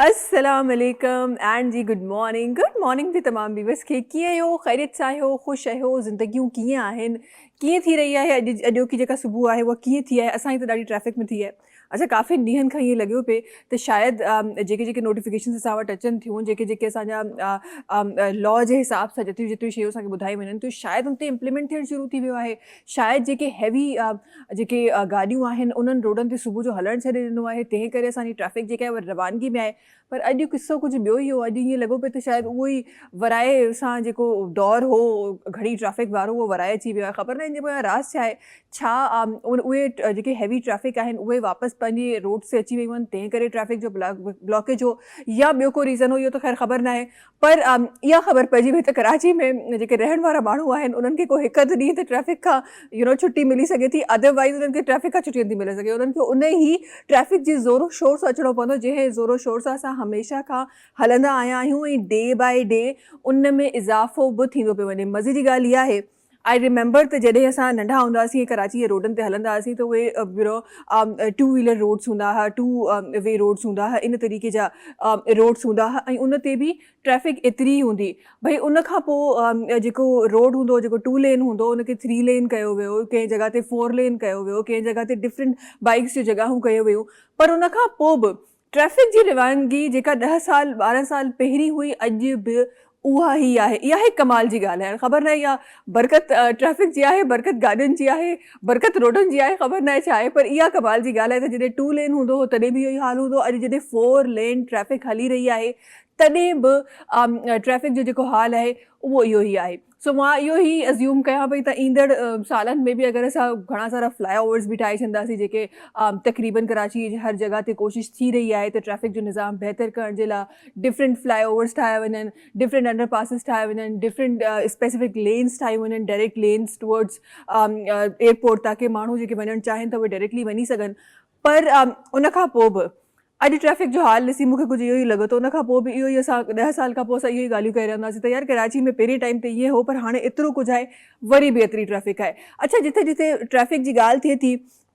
السلام عليڪم and G good morning good morning جي تمام ويورس کي ڪيئن آهيو خيريت سان آهيو خوش آهيو زندگيون ڪيئن آهن ڪيئن ٿي رهي آهي اڄ اڄوڪي جيڪا صبح آهي اها ڪيئن ٿي آهي اسان جي ته ڏاڍي ٽريفڪ ۾ ٿي آهي اڇا ڪافي ڏينهن کان ائين لڳيو پئي ته شايد جيڪي جيڪي نوٽيفڪيشنس اسان وٽ اچن ٿيون جيڪي جيڪي اسان جا لا جي حساب سان جيتريون جيتريون شيون اسان کي ٻڌايون وڃن ٿيون شايد ان تي امپليمينٽ ٿيڻ شروع ٿي ويو آهي شايد جيڪي هيوي جيڪي گاڏيون آهن انهن روڊن تي صبح جو هلڻ ڇڏي ڏنو آهي تنهن ڪري اسان جي ٽريفڪ جيڪا آهي اها روانگي ۾ آهي پر اڄ قصو ڪجهه ٻيو ئي هو اڄ ائين لڳو پئي ته شايد اهو ئي ورائي سان جيڪو دور هو گهڻي ٽريفڪ وارو اهو ورائي اچي ويو آهي خبر ناهي ان جي پويان راز ڇا آهي ڇا اهي جيڪي هيوي ٽريفڪ آهن اهي واپس پنهنجي روڊس تي اچي ويون آهن تنهن ڪري ٽريفڪ جو بلاڪيج هو يا ٻيو ڪو ريزن هو اهو ته خير خبر ناهي پر اها خبر پئجي وئي ته ڪراچي ۾ جيڪي رهڻ وارا ماڻهو آهن انهن کي ڪو هڪ اڌ ڏينهن ته ٽريفڪ کان يو نو ڇٽي ملي سگهي ٿي ادر وائيز انهن کي ٽريفڪ کان ڇٽي نٿي ملي سگهي انهن کي ان ئي ٽريفڪ جي زور و شور سان اچڻو پوندو جنهن زور و شور سان اسان هميشه کان هلندا آيا آهيون ۽ ڊي بائي ڊي ان ۾ اضافو به ٿيندو پيو وڃي مزي جي ڳالهه اها آهي I remember ته جڏهن اسان ننڍا هوندا هئاسين ۽ ڪراچي جي روڊن تي هلندا هئاسين ته اهي you know two wheeler roads هوندا هئا ٽو وي روڊس هوندا هئا ان طريقي جا روڊس هوندا هئا ۽ ان تي به ٽريفڪ ايتري ئي هوندي ڀئي ان کان پوء جيڪو روڊ هوندو هو جيڪو ٽو لين هوندو هو ان کي ٿري لين ڪيو ويو ڪنهن جڳهه تي فور لين ڪيو ويو ڪنهن جڳهه تي ڊفرنٽ بائيڪس جون جڳهون ڪيون ويون پر ان کان پوء به ٽريفڪ جي روانگي جيڪا ڏهه سال ٻارهن سال پهرين هئي اڄ به اها ئي آهي اها هڪ ڪمال جي ڳالهه آهي خبر ناهي اها برڪت ٽريفڪ جي آهي برڪت گاڏين جي آهي برڪت روڊن جي آهي خبر ناهي ڇا آهي پر اها ڪمال جي ڳالهه آهي ته جڏهن ٽو لين هوندو هو تڏهن به اهو ئي حال هوندو هو اڄ جڏهن فور لين ٽريفڪ هلي رهي آهي تڏهن به ٽريفڪ جو جيڪو حال آهي اهو اهو ئي آهي سو مان اهو ئي ازيوم ڪيان پئي ته ايندڙ سالن ۾ به اگر اسان گهڻا سارا فلائي اوورز به ٺاهي ڇڏنداسين جيڪي تقريبن ڪراچي جي هر جڳهه تي ڪوشش ٿي رهي آهي ته ٽريفڪ جو نظام بهتر ڪرڻ جي لاء ڊفرنٽ فلائي اوورز ٺاهيا وڃن ڊفرنٽ انڊر پاسز ٺاهيا وڃن ڊفرنٽ اسپيسفڪ لينز ٺاهيون وڃن ڊائريڪٽ لينز ٽورڊز ايئرپورٽ تاڪي ماڻهو جيڪي وڃڻ چاهين ٿا اهي ڊائريڪٽلي وڃي سگهن پر ان کان پوء به اڄ ٽريفڪ جو حال ڏسي مون کي ڪجهه اهو ئي لڳو ته ان کان پوء به اهو ئي اسان ڏهه سال کان پوء اسان اهو ئي ڳالهيون ڪري رهندا هئاسين ته يار ڪراچي ۾ پهرين ٽائيم تي ائين هو پر هاڻي ايترو ڪجهه آهي وري به ايتري ٽريفڪ آهي اڇا جتي جتي ٽريفڪ جي ڳالهه ٿئي ٿي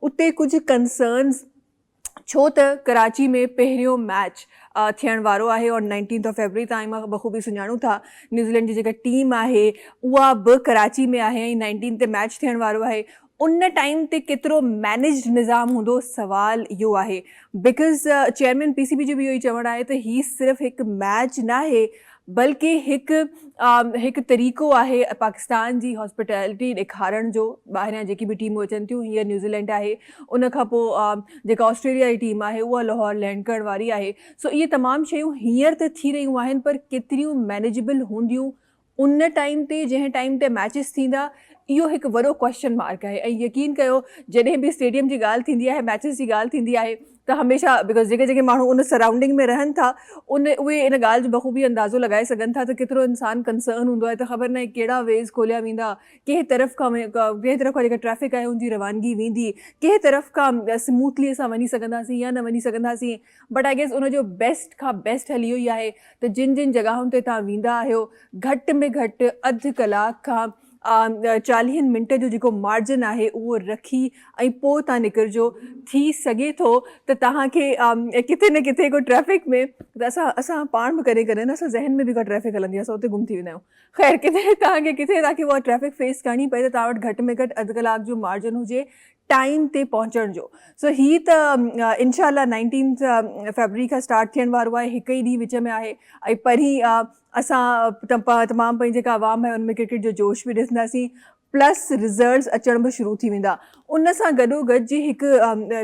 اتي ڪجهه ڪنسرنز ڇو ته ڪراچي ۾ پهريون ميچ ٿيڻ وارو آهي اور نائنٽينٿ آف فيبروري تائين مان بخوبي سڃاڻون ٿا نيوزيلينڊ جي جيڪا ٽيم آهي اها به ڪراچي ۾ آهي ۽ نائنٽين تي ميچ ٿيڻ وارو آهي ان ٽائيم تي ڪيترو مينيجڊ نظام هوندو سوال اهو آهي because chairman P C B جو به اهو ئي چوڻ آهي ته هي صرف هڪ ميچ ناهي بلڪه هڪ هڪ طريقو آهي پاڪستان جي هاسپيٽلٽي ڏيکارڻ جو ٻاهريان جيڪي به ٽيمون اچن ٿيون هينئر نيوزيلينڊ آهي ان کان پوء جيڪا آسٽريليا جي ٽيم آهي اها لاهور لينڊ ڪرڻ واري آهي سو اهي تمام شيون هينئر ته ٿي رهيون آهن پر ڪيتريون مينيجبل هونديون ان ٽائيم تي جنهن ٽائيم تي ميچز ٿيندا اهو هڪ وڏو ڪوئسچن مارڪ آهي ۽ يقين ڪيو جڏهن به اسٽيڊيم جي ڳالهه ٿيندي آهي ميچز جي ڳالهه ٿيندي آهي ته هميشه because جيڪي جيڪي ماڻهو ان سرائونڊنگ ۾ رهن ٿا ان اهي ان ڳالهه جو بخوبي اندازو لڳائي سگهن ٿا ته ڪيترو انسان ڪنسرن هوندو آهي ته خبر ناهي ڪهڙا ويز کوليا ويندا ڪنهن طرف کان ڪنهن طرف کان جيڪا ٽريفڪ آهي ان جي روانگي ويندي ڪنهن طرف کان سموٿلي اسان وڃي سگهنداسين يا نه وڃي سگهنداسين بٽ I guess ان جو بيسٽ کان بيسٽ حل اهو ئي آهي ته جن جن جڳهن تي توهان ويندا آهيو گهٽ ۾ گهٽ اڌ ڪلاڪ کان چاليهن منٽ جو جيڪو مارجن آهي اهو رکي ۽ پوء توهان نڪرجو ٿي سگهي ٿو ته توهان کي ڪٿي نه ڪٿي ڪو ٽريفڪ ۾ ته اسان اسان پاڻ به ڪڏهن ڪڏهن نه اسان ذهن ۾ به ڪا ٽريفڪ هلندي آهي اسان اتي گم ٿي ويندا آهيون خير ڪٿي توهان کي ڪٿي توهان کي اها ٽريفڪ فيس ڪرڻي پئي ته توهان وٽ گهٽ ۾ گهٽ اڌ ڪلاڪ جو مارجن هجي ٽائيم تي پهچڻ جو سو هي ته انشاء الله نائنٽينٿ فيبروري کان اسٽارٽ ٿيڻ وارو آهي هڪ ئي ڏينهن وچ ۾ آهي ۽ پرين اسان تمام پنهنجي جيڪا عوام آهي ان ۾ ڪرڪيٽ جو جوش به ڏسنداسين پلس رزلٽس اچڻ به شروع ٿي ويندا ان سان گڏو گڏ جي هڪ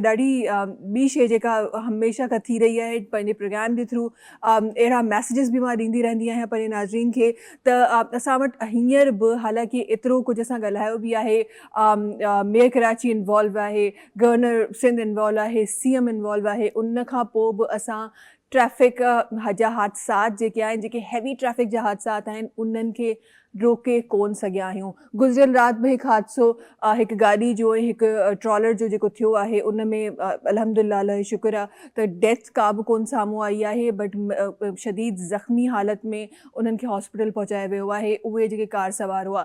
ڏاڍي ٻي شي جيڪا هميشه کان ٿي رهي آهي پنهنجي پروگرام جي ٿرو اهڙا ميسيجز به مان ڏيندي رهندي آهيان پنهنجي ناظرين کي ته اسان وٽ هينئر به حالانڪه ايترو ڪجهه اسان ڳالهايو به آهي ميئر ڪراچي انوالو آهي، گورنر سنڌ انوالو آهي، سي ايم انوالو آهي، ان کان پوء به اسان ٽريفڪ جا حادثات جيڪي آهن جيڪي هيوي ٽريفڪ جا حادثات آهن انهن کي روڪي ڪون سگهيا آهيون. گذريل رات به هڪ حادثو هڪ گاڏي جو ۽ هڪ ٽرالر جو جيڪو ٿيو آهي ان ۾ الحمدلله الله جو شڪر آ ته ڊيٿ ڪا به ڪون سامهون آئي آهي بٽ شديد زخمي حالت ۾ انهن کي هاسپيٽل پهچايو ويو آهي اهي جيڪي ڪار سوار هئا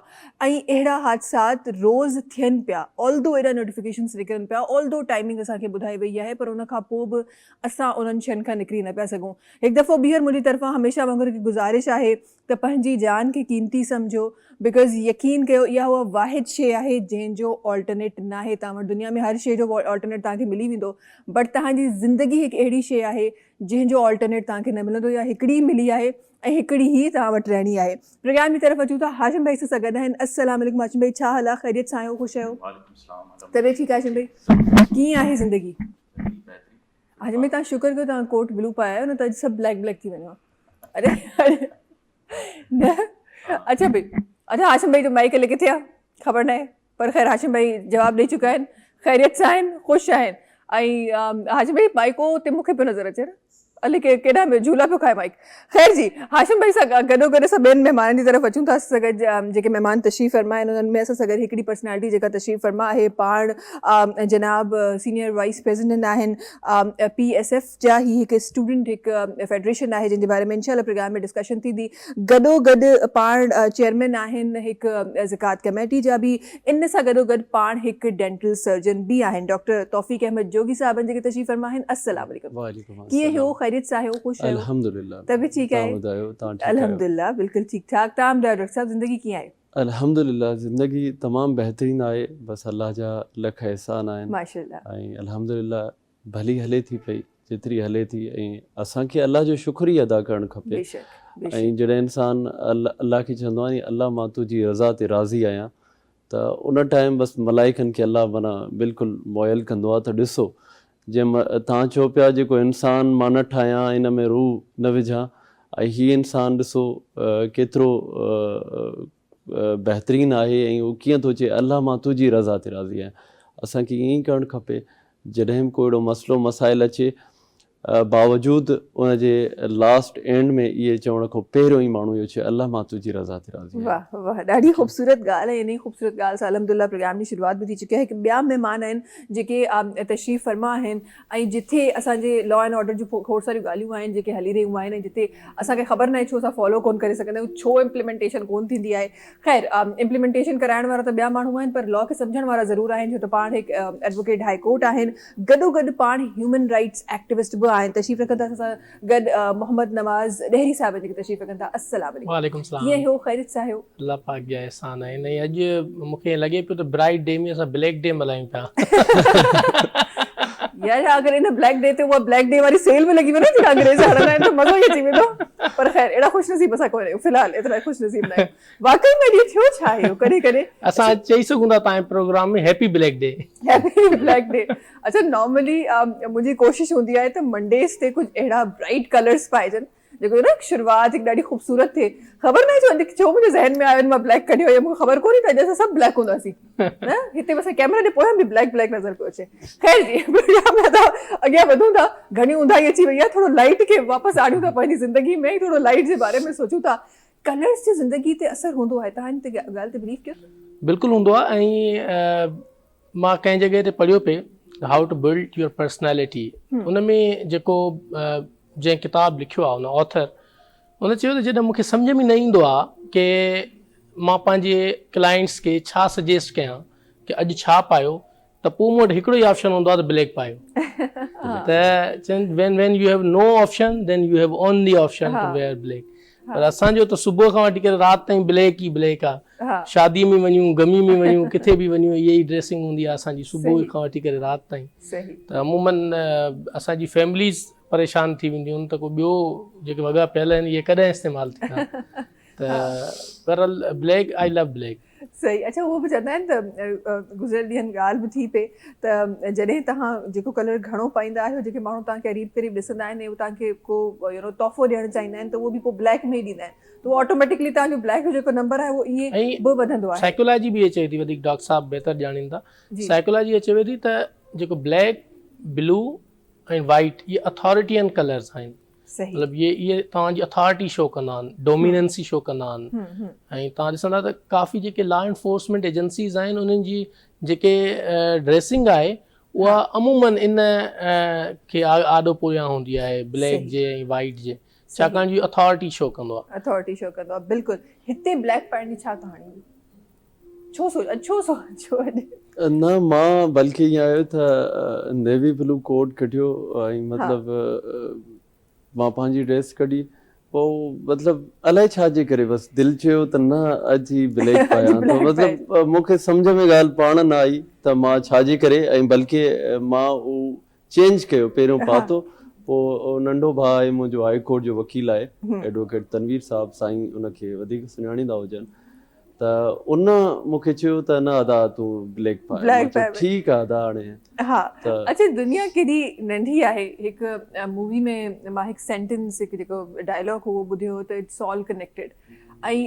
۽ اهڙا حادثات روز ٿين پيا آلدو اهڙا نوٽيفڪيشنس نڪرن پيا آلدو ٽائمنگ اسان کي ٻڌائي وئي آهي پر ان کان پوء به اسان انهن شين کان نڪري نه پيا سگهون هڪ دفعو ٻيهر منهنجي طرفان هميشه وانگر هڪ گذارش آهي ته پنهنجي جان کي قيمتي سمجهو because يقين ڪيو اها اها واحد شيء آهي جنهن جو آلٽرنيٽ ناهي توهان وٽ دنيا ۾ هر شيء جو آلٽرنيٽ توهان کي ملي ويندو بٽ توهان جي زندگي هڪ اهڙي شيء آهي جنهن جو آلٽرنيٽ توهان کي نه ملندو يا هڪڙي ملي آهي ۽ هڪڙي ئي توهان وٽ رهڻي آهي پروگرام جي طرف اچون ٿا هاشم ڀائي اسان سان گڏ آهن السلام عليڪم هاشم ڀائي ڇا حال آهي خيريت سان آهيو خوش آهيو طبيعت ٺيڪ آهي هاشم ڀائي ڪيئن آهي زندگي هاشم ڀائي توهان شڪر ڪيو توهان ڪوٽ بلو پايا آهيو نه ته اڄ سڀ بليڪ بليڪ ٿي وڃو ها اري اري نه اڇا ڀائي اڇا هاشم ڀائي جو مائيڪ الائي ڪٿي آهي خبر ناهي پر خير هاشم ڀائي جواب ڏئي چڪا آهن خيريت سان آهن خوش آهن ۽ هاشم ڀائي مائيڪو اتي مون کي پيو نظر اچي نه الائي ڪيڏانهن پيو جهولا پيو کائي مائيڪ خير جي هاشم ڀائي سان گڏو گڏ اسان ٻين مهمانن جي طرف اچون ٿا اسان سان گڏ جيڪي مهمان تشريف فرما آهن انهن ۾ اسان سان گڏ هڪڙي پرسنالٽي جيڪا تشريف فرما آهي پاڻ جناب سينيئر وائيس پريزيڊنٽ آهن پي ايس ايف جا هي هڪ اسٽوڊنٽ هڪ فيڊريشن آهي جنهن جي باري ۾ انشاء الله پروگرام ۾ ڊسڪشن ٿيندي گڏو گڏ پاڻ چيئرمين آهن هڪ زڪوات ڪميٽي جا به ان سان گڏو گڏ پاڻ هڪ ڊينٽل سرجن به آهن ڊاڪٽر توفيق احمد جوڳي صاحبن جيڪي تشريف فرما آهن السلام عليڪم وعليڪم ڪيئن السلام هيو خيريت سان آهيو خوش آهيو الحمدلله طبيعت ٺيڪ تان آهي ٻڌايو تان ٺيڪ آهيو الحمدلله بلڪل ٺيڪ ٺاڪ تان ٻڌايو ڊاڪٽر صاحب زندگي ڪيئن آهي الحمدلله زندگي تمام بهترين آهي بس الله جا لک احسان آهن ماشاءالله ۽ الحمدلله ڀلي هلي ٿي پئي جيتري هلي ٿي ۽ اسان کي الله جو شڪر ئي ادا ڪرڻ کپي بيشڪ ۽ بيشڪ جڏهن انسان الله کي چوندو آهي الله مان تنهنجي رضا تي راضي آهيان ته ان ٽائيم بس ملائڪن کي الله معنيٰ بلڪل موئل ڪندو آهي ته ڏسو جنهن توهان چئو پيا جيڪو انسان مان نه ٺاهيان ان ۾ روح نه وجهان ۽ هي انسان ڏسو ڪيترو بهترين آهي ۽ هو ڪيئن ٿو چئي الله مان تنهنجي رضا تي راضي آهيان اسان کي ائين ئي ڪرڻ کپي جڏهن به ڪو اهڙو مسئلو مسائل اچي باوجود ان جي لاسٽ اينڊ ۾ اهي چوڻ کان پهريون ئي ماڻهو اهو چئي الله مان تنهنجي رضا تي راضي آهيان. واه واه ڏاڍي خوبصورت ڳالهه ۽ انهي خوبصورت ڳالهه سان الحمدلله پروگرام جي شروعات به ٿي چڪي آهي هڪ ٻيا مهمان آهن جيڪي تشريف فرما آهن ۽ جٿي اسان جي لا اينڊ آرڊر جون کوڙ ساريون ڳالهيون آهن جيڪي هلي رهيون آهن ۽ جتي اسان کي خبر ناهي ڇو اسان فالو ڪون ڪري سگهندا آهيون ڇو امپليمينٽيشن ڪون ٿيندي آهي خير امپليمينٽيشن ڪرائڻ وارا ته ٻيا ماڻهو آهن پر لا کي سمجهڻ وارا ضرور آهن ڇو ته پاڻ هڪ ايڊووڪيٽ هاء ڪورٽ آهن گڏو گڏ پاڻ هيومن رائٽس ايڪٽيوسٽ به آهن تشريف رکن ٿا اسان سان گڏ محمد نواز ڏهري صاحب جيڪي تشريف رکن ٿا السلام عليڪم وعليڪم السلام ڪيئن آهيو خيريت سان آهيو الله پاڪ جا احسان آهن ۽ اڄ مون کي ائين لڳي پيو ته برائٽ ڊي ۾ اسان بليڪ ڊي ملهايون پيا يار اگر ان بليڪ ڊي تي اها بليڪ ڊي واري سيل به لڳي وڃي جيڪا انگريز هڻندا آهن ته مزو ئي اچي ويندو پر خير اهڙا خوش نصيب اسان ڪونه آهيون في الحال ايترا خوش نصيب نه آهيون واقعي ۾ اڄ ٿيو ڇا اهو ڪڏهن ڪڏهن اسان چئي سگهون ٿا تان programme ۾ happy black day happy black day اڇا نارملي منهنجي ڪوشش هوندي آهي ته منڊيز تي ڪجهه اهڙا برائٽ ڪلرز پائجن جيڪو نه شروعات هڪ ڏاڍي خوبصورت ٿئي خبر ناهي ڇو اڄ ڇو منهنجي ذهن ۾ آيو مان بليڪ ڪڍيو يا مونکي خبر ڪونهي ته اڄ اسان سڀ بليڪ هونداسين نه هتي بس ڪيمرا جي پويان به بليڪ بليڪ نظر پيو اچي خير جي پروگرام ۾ اسان اڳيان وڌون ٿا گهڻي اونداهي اچي وئي آهي ٿورو لائٽ کي واپس آڻيون ٿا پنهنجي زندگي ۾ ٿورو لائٽ جي باري ۾ سوچون ٿا ڪلرز جو زندگي تي اثر هوندو آهي توهان ان تي ڳالهه تي بليف ڪيو ٿا؟ بلڪل هوندو آهي ۽ مان ڪنهن جڳهه تي پڙهيو پئي how to build your personality ان ۾ جيڪو جنهن ڪتاب لکيو آهي ان آٿر ان چيو ته جڏهن مونکي سمجهه ۾ نه ايندو آهي ڪي مان پنهنجي ڪلائنٽس کي ڇا سجيسٽ ڪيان ڪي اڄ ڇا پايو ته پوء مون وٽ هڪڙو ئي آپشن هوندو آهي ته بليڪ پايو ته چون when when you have no option then you have only option to wear black پر اسان جو ته صبح کان وٺي ڪري رات تائين بليڪ ئي بليڪ آهي شادي ۾ وڃون غمي ۾ وڃون ڪٿي به وڃون اها ئي ڊريسنگ هوندي آهي اسان جي صبح کان وٺي ڪري رات تائين ته عمومن اسان جي فيمليز پريشان ٿي وينديون آهن ته ڪو ٻيو جيڪي وڳا پيل آهن اهي ڪڏهن استعمال ٿيندا ته بهرحال بليڪ آئي لو بليڪ. صحيح اڇا اهو به چوندا آهن ته گذريل ڏينهن ڳالهه به ٿي پئي ته جڏهن توهان جيڪو ڪلر گهڻو پائيندا آهيو جيڪي ماڻهو توهان کي قريب قريب ڏسندا آهن ۽ هو توهان کي ڪو يو نو تحفو ڏيڻ چاهيندا آهن ته اهو به پوء بليڪ ۾ ئي ڏيندا آهن ته اهو آٽوميٽڪلي توهان جو بليڪ جو جيڪو نمبر آهي اهو ائين به وڌندو آهي. سائيڪولاجي به اهي چئي ٿي وڌيڪ ڊاڪٽر صاحب بهتر ڄاڻين ٿا سائيڪولاجي اهي چوي ٿي ته جيڪو بليڪ بلو ۽ وائيٽ اهي اٿارٽين ڪلرز آهن. مطلب اهي اهي توهان جي اٿارٽي شو ڪندا آهن، ڊوميننسي شو ڪندا آهن ۽ توهان ڏسندا ته ڪافي جيڪي لا انفورسمينٽ ايجنسيز آهن انهن جي جيڪي ڊريسنگ آهي اها عمومن ان کي آڏو پويان هوندي آهي بليڪ جي ۽ وائيٽ جي ڇاڪاڻ جو اٿارٽي شو ڪندو آهي. اٿارٽي شو ڪندو آهي بلڪل. هتي بليڪ پائڻ جي ڇا ڪهاڻي هئي؟ ڇو سو ڇو سو ڇو اڄ؟ نه مان بلڪه ائين آيو ته نيوي بلو ڪوٽ ڪڍيو ۽ مطلب مان پنهنجي ڊريس ڪڍي پوء مطلب الائي ڇا جي ڪري بس دل چيو ته نه اڄ هي بليڪ پايان ٿو مطلب مون کي سمجهه ۾ ڳالهه پاڻ نه آئي ته مان ڇا جي ڪري ۽ بلڪه مان اهو چينج ڪيو پهريون پاتو پوء ننڍو ڀاء آهي منهنجو هائي ڪورٽ جو وڪيل آهي ايڊووڪيٽ تنوير صاحب سائين ان کي وڌيڪ سڃاڻيندا هجن ته ان مون کي چيو ته نه ادا تون بليڪ پاء مان چيو ٺيڪ آ ادا هاڻي ها اڇا دنيا ڪيڏي ننڍي آهي هڪ مووي ۾ مان هڪ سينٽنس هڪ جيڪو ڊائلاگ هو ٻڌيو هو ته it's all connected ۽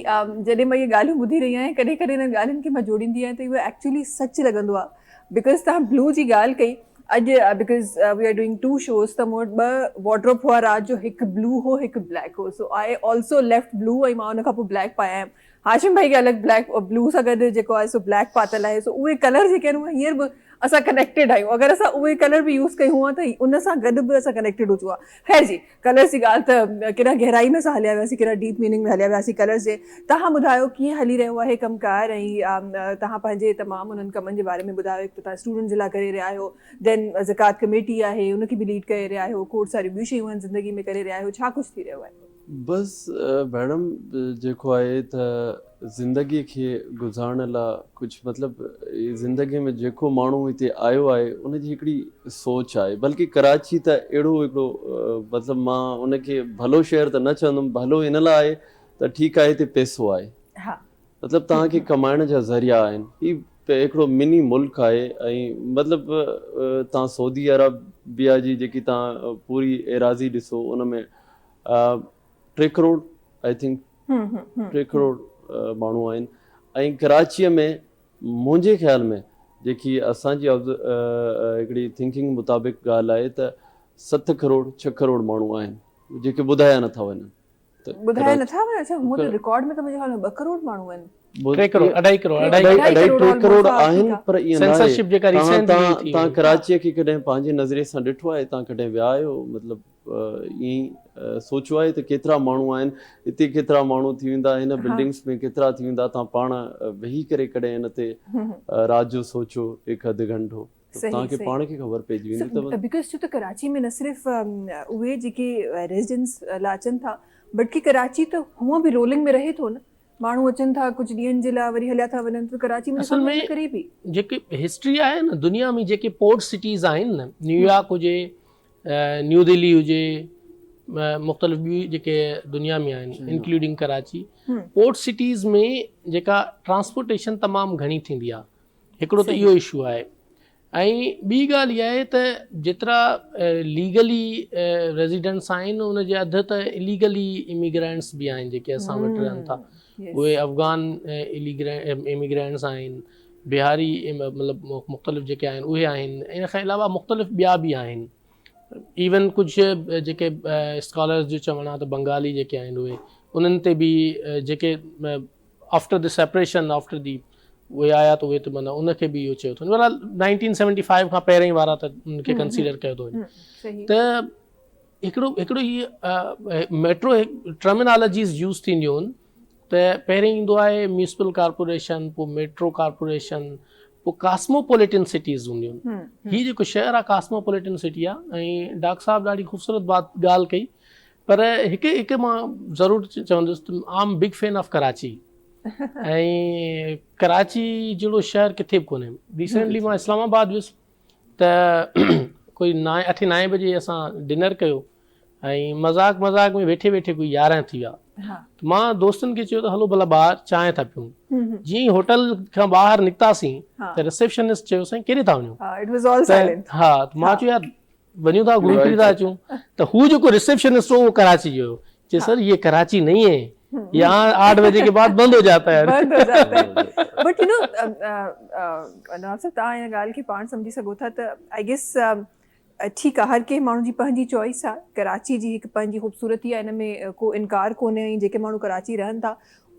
جڏهن مان اهي ڳالهيون ٻڌي رهي آهيان ڪڏهن ڪڏهن انهن ڳالهين کي مان جوڙيندي آهيان ته اهو ايڪچولي سچ لڳندو آهي because توهان بلو جي ڳالهه ڪئي اڄ because we are doing two shows ته مون وٽ ٻه وارڊروب هئا رات جو هڪ بلو هو هڪ بليڪ هو سو I also left بلو ۽ مان ان کان پوء بليڪ پائي آيم هاشم ڀائي کي الڳ بليڪ بلو سان گڏ جيڪو آهي سو بليڪ پاتل آهي سو اهي ڪلر جيڪي آهن اهي هينئر به اسان ڪنيڪٽيڊ آهيون اگر اسان اهي ڪلر به يوز ڪيون ها ته ان سان گڏ به اسان ڪنيڪٽيڊ هجون ها خير جي ڪلرز جي ڳالهه ته ڪيڏانهن گهرائي ۾ اسان هليا وياسين ڪيڏانهن ڊيپ ميننگ ۾ هليا وياسين ڪلرز جي توهان ٻڌايو ڪيئن هلي رهيو آهي ڪم ڪار ۽ توهان پنهنجي تمام انهن ڪمن جي باري ۾ ٻڌايو هڪ ته توهان اسٽوڊنٽس جي لاء ڪري رهيا آهيو دين زڪوات ڪميٽي آهي ان کي به ليڊ ڪري رهيا آهيو کوڙ ساريون ٻيون شيون آهن زندگي ۾ ڪري رهيا آهيو ڇا ڪجهه ٿي رهيو آهي. بس ڀيڻم جيڪو آهي ته زندگي کي گذارڻ لا ڪجهه مطلب زندگي ۾ جيڪو ماڻهو هتي آيو آهي ان جي هڪڙي سوچ آهي بلڪه ڪراچي ته اهڙو هڪڙو مطلب مان ان کي ڀلو شهر ته نه چوندم ڀلو ان لا آهي ته ٺيڪ آهي هتي پئسو آهي مطلب توهان کي ڪمائڻ جا ذريعا آهن هي هڪڙو مني ملڪ آهي ۽ مطلب توهان سعودي عربيا جي جيڪي توهان پوري ايراضي ڏسو ان ۾ ٽي ڪروڙ I think ٽي ڪروڙ ماڻهو آهن ۽ ڪراچيء ۾ منهنجي خيال ۾ جيڪي اسان جي هڪڙي ٿنڪنگ مطابق ڳالهه آهي ته 7 ڪروڙ 6 ڪروڙ ماڻهو آهن جيڪي ٻڌايا نٿا وڃن. ٻڌايا نٿا وڃن؟ اڇا هونء ته رڪارڊ ۾ ته منهنجي خيال ۾ 2 ڪروڙ ماڻهو آهن. ٽي ڪروڙ اڍائي ڪروڙ اڍائي ٽي ڪروڙ آهن پر ائين ناهي. توهان ڪراچيء کي ڪڏهن پنهنجي نظريي سان ڏٺو آهي؟ توهان ڪڏهن ويا آهيو؟ مطلب ائين سوچيو آهي ته ڪيترا ماڻهو آهن هتي ڪيترا ماڻهو ٿي ويندا هن بلڊنگس ۾ ڪيترا ٿي ويندا توهان پاڻ ويهي ڪري ڪڏهن ان تي رات جو سوچيو هڪ اڌ گهنٽو ته توهان کي پاڻ کي خبر پئجي ويندي ته because ڇو ته ڪراچي ۾ نه صرف اهي جيڪي ريزيڊنٽس لاء اچن ٿا بلڪه ڪراچي ته هونء به رولنگ ۾ رهي ٿو نه ماڻهو اچن ٿا ڪجهه ڏينهن جي لاء وري هليا ٿا وڃن ته ڪراچي ۾ اصل ۾ ڪري به جيڪي هسٽري آهي نه دنيا ۾ جيڪي پورٽ سٽيز آهن نه نيويارڪ هجي نيو دهلي هجي مختلف ٻيون جيڪي دنيا ۾ آهن انڪلوڊنگ ڪراچي پورٽ سٽيز ۾ جيڪا ٽرانسپورٽيشن تمام گهڻي ٿيندي آهي هڪڙو ته اهو اشو آهي ۽ ٻي ڳالهه اها آهي ته جيترا ليگلي ريزيڊنٽس آهن ان جي اڌ ته اليگلي اميگرينٽس به آهن جيڪي اسان وٽ رهن ٿا اهي افغان اميگرينٽس آهن بهاري مطلب مختلف جيڪي آهن اهي آهن ان کان علاوه مختلف ٻيا به آهن ايون ڪجهه جيڪي اسڪالرس جو چوڻ آهي ته بنگالي جيڪي آهن اهي انهن تي به جيڪي after the separation after the اهي آيا ته اهي ته معنيٰ ان کي به اهو چيو ٿو وڃي بهرحال 1975 کان پهرين وارا ته ان کي ڪنسيڊر ڪيو ٿو وڃي ته هڪڙو هڪڙو هي ميٽرو ٽرمينالاجيز يوز ٿينديون آهن ته پهرين ايندو آهي ميونسپل ڪارپوريشن پوء ميٽرو ڪارپوريشن پوء ڪاسموپوليٽن سٽيز هونديون آهن هي جيڪو شهر آهي ڪاسموپوليٽن سٽي آهي ۽ ڊاڪٽر صاحب ڏاڍي خوبصورت بات ڳالهه ڪئي پر هڪ هڪ مان ضرور چوندس ته I am big fan of Karachi ۽ Karachi جهڙو شهر ڪٿي به ڪونهي ريسينٽلي مان اسلام آباد ويس ته ڪوئي نائين اٺين نائين بجي اسان ڊنر ڪيو ۽ مذاق مذاق ۾ ويٺي ويٺي ڪوئي 11 ٿي ويا ته مان دوستن کي چيو ته هلو ڀلا ٻاهر چانهه ٿا پيون جيئن ئي هوٽل کان ٻاهر نڪتاسين ته رسيپشنسٽ چيو سائين ڪيڏي ٿا وڃو ها ته مان چيو يار وڃون ٿا گهمي ڦري ٿا اچون ته هو جيڪو رسيپشنسٽ هو اهو ڪراچي جو هو چي سر یہ ڪراچي نہیں ہے یہاں 8 بجي کے بعد بند هو جاتا ہے بند هو جاتا ہے بٽ you know Nawab صاحب توهان ان ڳالهه کي پاڻ سمجهي سگهو ٿا ته I guess ٺيڪ آ هر ڪنهن ماڻهو جي پنهنجي چوائس آ ڪراچي جي هڪ پنهنجي خوبصورتي آ ان ۾ ڪو انڪار ڪونهي ۽ جيڪي ماڻهو ڪراچي رهن ٿا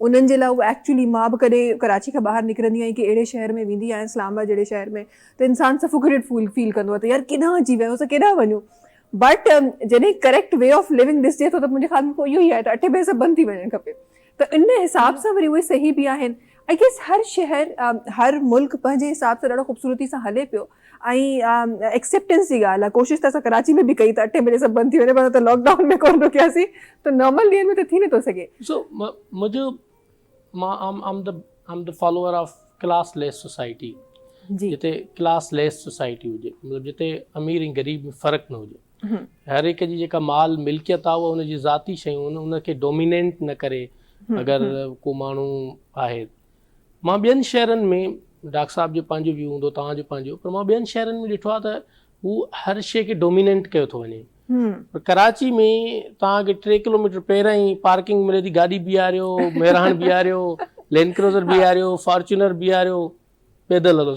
انهن جي لاء اهو ايڪچولي مان به ڪڏهن ڪراچي کان ٻاهر نڪرندي آهيان ڪي اهڙي شهر ۾ ويندي آهيان اسلام آباد جهڙي شهر ۾ ته انسان سفوڪيٽيڊ فيل فيل ڪندو آ ته يار ڪيڏانهن اچي ويا آهيون اسان ڪيڏانهن وڃون بٽ جڏهن ڪريڪٽ وي آف لونگ ڏسجي ٿو ته منهنجي خيال ۾ پوء اهو ئي آهي ته اٺين بجي سڀ بند ٿي وڃڻ کپي ته ان حساب سان وري اهي صحيح به آهن I guess هر شهر هر ملڪ پنهنجي حساب سان ڏاڍو خوبصورتي سان هلي پيو ۽ ايڪسيپٽنس جي ڳالهه آهي ڪوشش ته اسان ڪراچي ۾ به ڪئي ته اٺين بجي سڀ بند ٿي وڃي پر ته لاڪ ڊائون ۾ ڪونه رڪياسين ته نارمل ڏينهن ۾ ته ٿي نٿو سگهي. سو منهنجو مان I'm I'm the I'm the follower of classless society جتي ڪلاس ليس سوسائٽي هجي مطلب جتي امير ۽ غريب ۾ فرق نه هجي هر هڪ جي جيڪا مال ملڪيت آهي اها ان جي ذاتي شيون آهن ان کي ڊومينينٽ نه ڪري اگر ڪو ماڻهو آهي مان ٻين شهرن ۾ ڊاڪٽر صاحب جو پنهنجو ويو هوندو توهان جو پنهنجو پر مان ٻين شهرن ۾ ڏٺو آهي ته هو هر شيء کي ڊومينينٽ ڪيو ٿو وڃي پر ڪراچي ۾ توهان کي 3 ڪلوميٽر پهريان ئي پارڪنگ ملي ٿي گاڏي بيهاريو مهراڻ بيهاريو لينڊ ڪروزر بيهاريو فارچونر بيهاريو پيدل هلو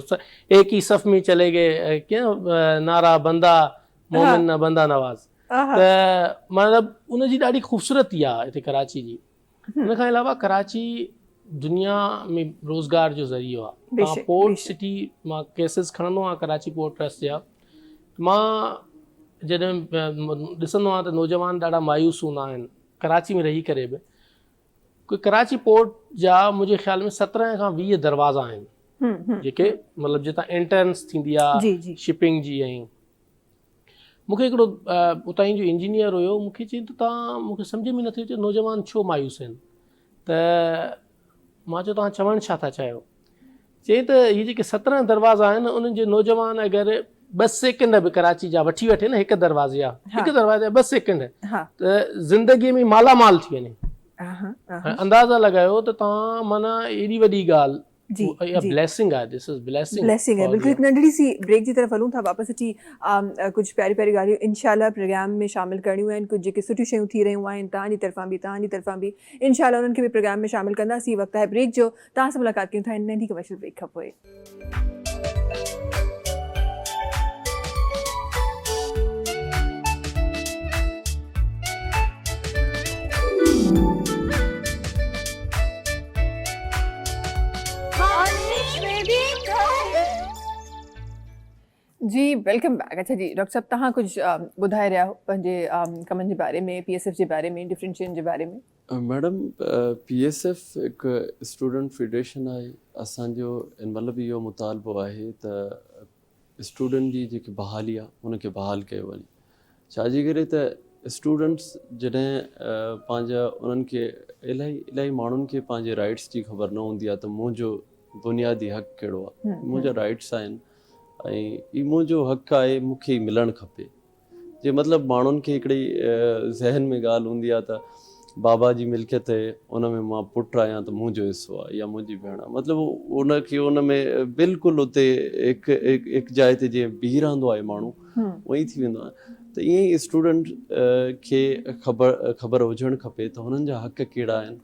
ايڪ ئي صف ۾ چلي گئي ڪيئن نعرا بندا مومن نه بندا نواز ته مطلب ان جي ڏاڍي خوبصورتي آ هتي ڪراچي جي ان کان علاوه ڪراچي دنيا ۾ روزگار جو ذريعو آ تان پورٽ سٽي مان ڪيسز کڻندو آهيان ڪراچي پورٽ ٽرسٽ جا مان جڏهن ڏسندو آهيان ته نوجوان ڏاڍا مايوس هوندا آهن ڪراچي ۾ رهي ڪري به ڪراچي پورٽ جا منهنجي خيال ۾ 17 کان 20 دروازا آهن جيڪي مطلب جتان انٽرنس ٿيندي آ شپنگ جي ۽ مون کي هڪڙو اتان جو انجنيئر هيو مون کي چيائين ته تان مون کي سمجهه ۾ نٿي اچي نوجوان ڇو مايوس آهن ته مان چيو توهان چوڻ ڇا ٿا چاهيو چيائين ته هي جيڪي 17 دروازا آهن انهن جي نوجوان اگر ٻه سيڪنڊ به ڪراچي جا وٺي وٺي نه هڪ دروازي جا هڪ دروازي جا ٻه سيڪنڊ ته زندگي ۾ مالا مال ٿي وڃي. اندازا لڳايو ته توهان معنيٰ ايڏي وڏي ڳالهه جي اها بليسنگ آهي دس از بليسنگ بليسنگ آهي بلڪل هڪ ننڍڙي سي بريڪ جي طرف هلون ٿا واپس اچي ڪجهه پياري پياري ڳالهيون انشاء الله پروگرام ۾ شامل ڪرڻيون آهن ڪجهه جيڪي سٺيون شيون ٿي رهيون آهن توهان جي طرفان به توهان جي طرفان به انشاء الله انهن کي به پروگرام ۾ شامل ڪنداسين وقت آهي بريڪ جو توهان سان ملاقات ڪيون ٿا هن ننڍي ڪمرشل بريڪ کان پوء. جي welcome back اڇا جي ڊاڪٽر صاحب توهان ڪجهه ٻڌائي رهيا هو پنهنجي ڪمن جي باري ۾ پي ايس ايف جي باري ۾ ڊفرنٽ شين جي باري ۾. ميڊم پي ايس ايف هڪ اسٽوڊنٽ فيڊريشن آهي اسان جو ان مهل به اهو مطالبو آهي ته اسٽوڊنٽ جي جيڪي بحالي آهي ان کي بحال ڪيو وڃي ڇا جي ڪري ته اسٽوڊنٽس جڏهن پنهنجا انهن کي الاهي الاهي ماڻهن کي پنهنجي رائٽس جي خبر نه هوندي آهي ته منهنجو بنيادي حق ڪهڙو آهي منهنجا رائٽس آهن ۽ هي منهنجو حق آهي مون کي ملڻ کپي جي مطلب ماڻهن کي هڪڙي ذهن ۾ ڳالهه هوندي آهي ته بابا جي ملڪيت آهي ان ۾ مان پٽ آهيان ته منهنجو حصو آهي يا منهنجي ڀيڻ آهي مطلب ان کي ان ۾ بلڪل اتي هڪ هڪ جاء تي جيئن بيهي رهندو آهي ماڻهو ائين ئي ٿي ويندو آهي ته ائين ئي اسٽوڊنٽ کي خبر خبر هجڻ کپي ته هنن جا حق ڪهڙا آهن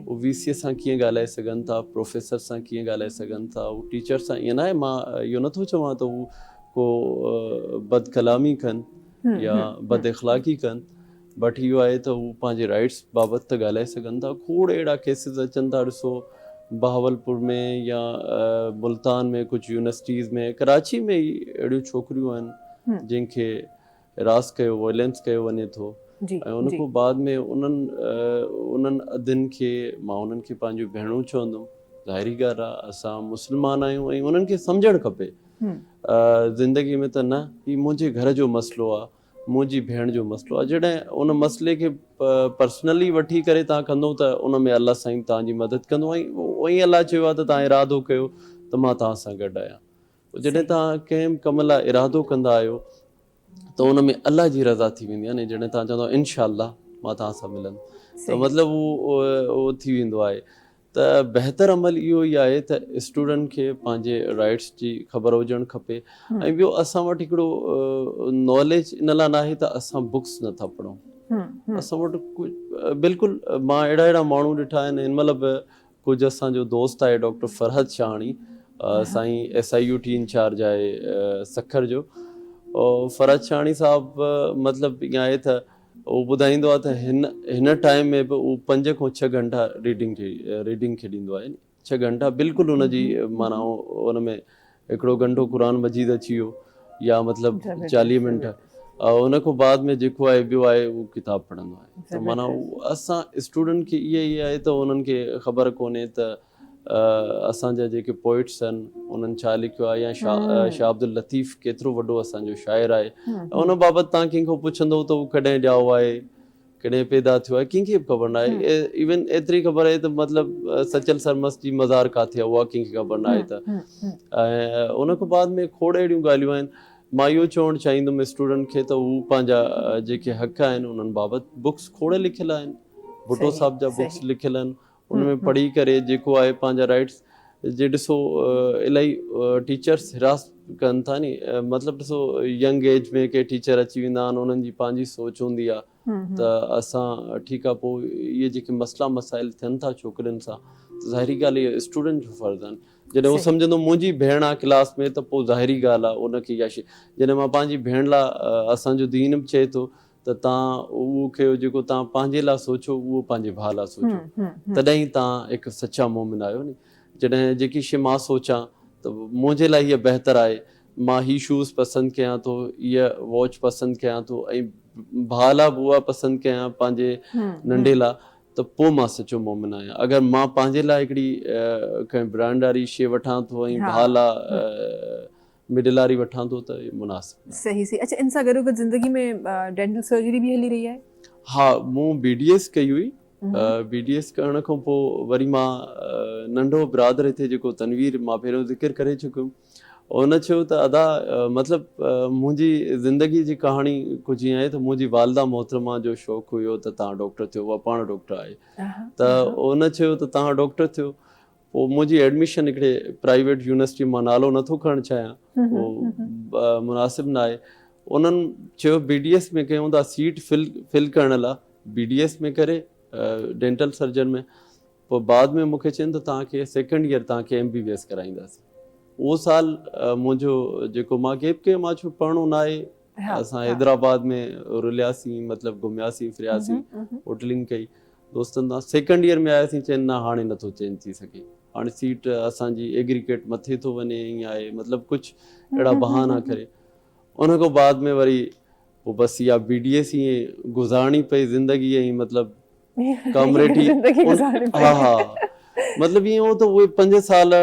هو وي سي سان ڪيئن ڳالهائي سگهن ٿا، پروفيسر سان ڪيئن ڳالهائي سگهن ٿا، هو ٽيچر سان ائين ناهي مان اهو نٿو چوان ته هو ڪو بد ڪلامي ڪن يا بد اخلاقي ڪن بٽ اهو آهي ته هو پنهنجي رائٽس بابت ته ڳالهائي سگهن ٿا. کوڙ اهڙا ڪيسز اچن ٿا ڏسو بهاولپور ۾ يا ملتان ۾ ڪجهه يونيورسٽيز ۾ ڪراچي ۾ ئي اهڙيون ڇوڪريون آهن جن کي هراس ڪيو وائلينس ڪيو وڃي ٿو ۽ ان کان بعد ۾ انهن انهن ادين کي مان انهن کي پنهنجون ڀيڻون چوندم ظاهري ڳالهه آهي اسان مسلمان آهيون ۽ انهن کي سمجهڻ کپي زندگي ۾ ته نه هي منهنجي گهر جو مسئلو آهي منهنجي ڀيڻ جو مسئلو آهي جڏهن ان مسئلي کي پرسنلي وٺي ڪري تان ڪندو ته ان ۾ الله سائين تان جي مدد ڪندو ۽ ائين الله چيو آهي ته تان ارادو ڪيو ته مان تان سان گڏ آهيان جڏهن توهان ڪنهن به ڪم لاء ارادو ڪندا آهيو ته ان ۾ الله جي رضا ٿي ويندي آهي نه جڏهن توهان چوندا آهيو انشاء الله مان توهان سان ملندم ته مطلب اهو ٿي ويندو آهي ته بهتر عمل اهو ئي آهي ته اسٽوڊنٽ کي پنهنجي رائٽس جي خبر هجڻ کپي ۽ ٻيو اسان وٽ هڪڙو ناليج ان لاء ناهي ته اسان بڪس نٿا پڙهون اسان وٽ بلڪل مان اهڙا اهڙا ماڻهو ڏٺا آهن هن مهل به ڪجهه اسان جو دوست آهي ڊاڪٽر فرحت شاهاڻي سائين S I U T incharge آهي سکر جو فرحت شاهاڻي صاحب مطلب ائين آهي ته اهو ٻڌائيندو آهي ته هن هن ٽائيم ۾ به اهو پنج کان ڇهه گهنٽا ريڊنگ کي ريڊنگ کي ڏيندو آهي ڇهه گهنٽا بلڪل ان جي معنيٰ ان ۾ هڪڙو گهنٽو قرآن مجيد اچي ويو يا مطلب 40 منٽ ان کان بعد ۾ جيڪو آهي ٻيو آهي اهو ڪتاب پڙهندو آهي ته معنيٰ اسان اسٽوڊنٽ کي اها ئي آهي ته انهن کي خبر ڪونهي ته اسان جا جيڪي پوئٽس آهن انهن ڇا لکيو آهي يا شاهه عبداللطيف ڪيترو وڏو اسان جو شاعر آهي ان بابت توهان ڪنهن کان پڇندو ته هو ڪڏهن ڄائو آهي ڪڏهن پيدا ٿيو آهي ڪنهن کي به خبر ناهي ايون ايتري خبر آهي ته مطلب سچل سرمست جي مزار ڪاٿي آهي اها ڪنهن کي خبر ناهي ته ۽ ان کان بعد ۾ کوڙ اهڙيون ڳالهيون آهن مان اهو چوڻ چاهيندم اسٽوڊنٽ کي ته هو پنهنجا جيڪي حق آهن انهن بابت بڪس کوڙ لکيل آهن ڀٽو صاحب جا بڪس لکيل آهن ان ۾ پڙهي ڪري جيڪو آهي پنهنجا رائٽس جي ڏسو الاهي ٽيچرس هراس ڪن ٿا ني مطلب ڏسو ينگ ايج ۾ ڪي ٽيچر اچي ويندا آهن انهن جي پنهنجي سوچ هوندي آهي ته اسان ٺيڪ آهي پوء اهي جيڪي مسئلا مسائل ٿين ٿا ڇوڪرين سان ته ظاهري ڳالهه اهي اسٽوڊنٽ جو فرض آهن جڏهن هو سمجهندو منهنجي ڀيڻ آهي ڪلاس ۾ ته پوء ظاهري ڳالهه آهي ان کي اها شي جڏهن مان پنهنجي ڀيڻ لاء اسانجو دين به چئي ٿو ته توهان اهو ڪيو جيڪو توهان پنهنجي لاء سوچيو اهو پنهنجي ڀاء لاء سوچيو تڏهن ئي توهان هڪ سچا مؤمن آهيو ني جڏهن جيڪي شيء مان سوچان ته منهنجي لاء هيء بهتر آهي مان هي شوز پسند ڪيان ٿو هيء واچ پسند ڪيان ٿو ۽ ڀاء لاء به اها پسند ڪيان پنهنجي ننڍي لاء ته پوء مان سچو مؤمن آهيان اگر مان پنهنجي لاء هڪڙي ڪنهن برانڊ واري شيء وٺان ٿو ۽ ڀاء لاء مڊل واري وٺان ٿو ته اهو مناسب ناهي. صحيح صحيح اڇا ان سان گڏو گڏ زندگي ۾ ڊينٽل سرجري به هلي رهي آهي؟ ها مون بي ڊي ايس ڪئي هئي بي ڊي ايس ڪرڻ کان پوء وري مان ننڍو برادر هتي جيڪو تنوير مان پهريون ذڪر ڪري چڪو هيم ان چيو ته ادا مطلب منهنجي زندگي جي ڪهاڻي ڪجهه ائين آهي ته منهنجي والده محترمه جو شوق هيو ته توهان ڊاڪٽر ٿيو اها پاڻ ڊاڪٽر آهي ته ان چيو ته توهان ڊاڪٽر ٿيو پوء منهنجي ايڊميشن هڪڙي پرائيويٽ يونيورسٽي مان نالو نٿو کڻڻ چاهيان اهو مناسب نه آهي انهن چيو بي ڊي ايس ۾ ڪيون ٿا سيٽ فل فل ڪرڻ لاء بي ڊي ايس ۾ ڪري ڊينٽل سرجن ۾ پوء بعد ۾ مونکي چين ته توهان کي سيڪنڊ ايئر توهان کي ايم بي بي ايس ڪرائينداسين اهو سال منهنجو جيڪو مان گيپ ڪيو مان چيو پڙهڻو نه آهي اسان حيدرآباد ۾ رلياسين مطلب گهمياسين ڦرياسين هوٽلنگ ڪئي دوستن سان سيڪنڊ ايئر ۾ آياسين چين نه هاڻي نٿو چينج ٿي سگهي هاڻي سيٽ اسان جي ايگريگيٽ مٿي ٿو وڃي ائين آهي مطلب ڪجهه اهڙا بهانا ڪري ان کان بعد ۾ وري پوء بس اها بي ڊي ايس ائين گذارڻي پئي زندگي ۽ مطلب ڪامريڊي ها ها مطلب ائين هو ته اهي پنج سال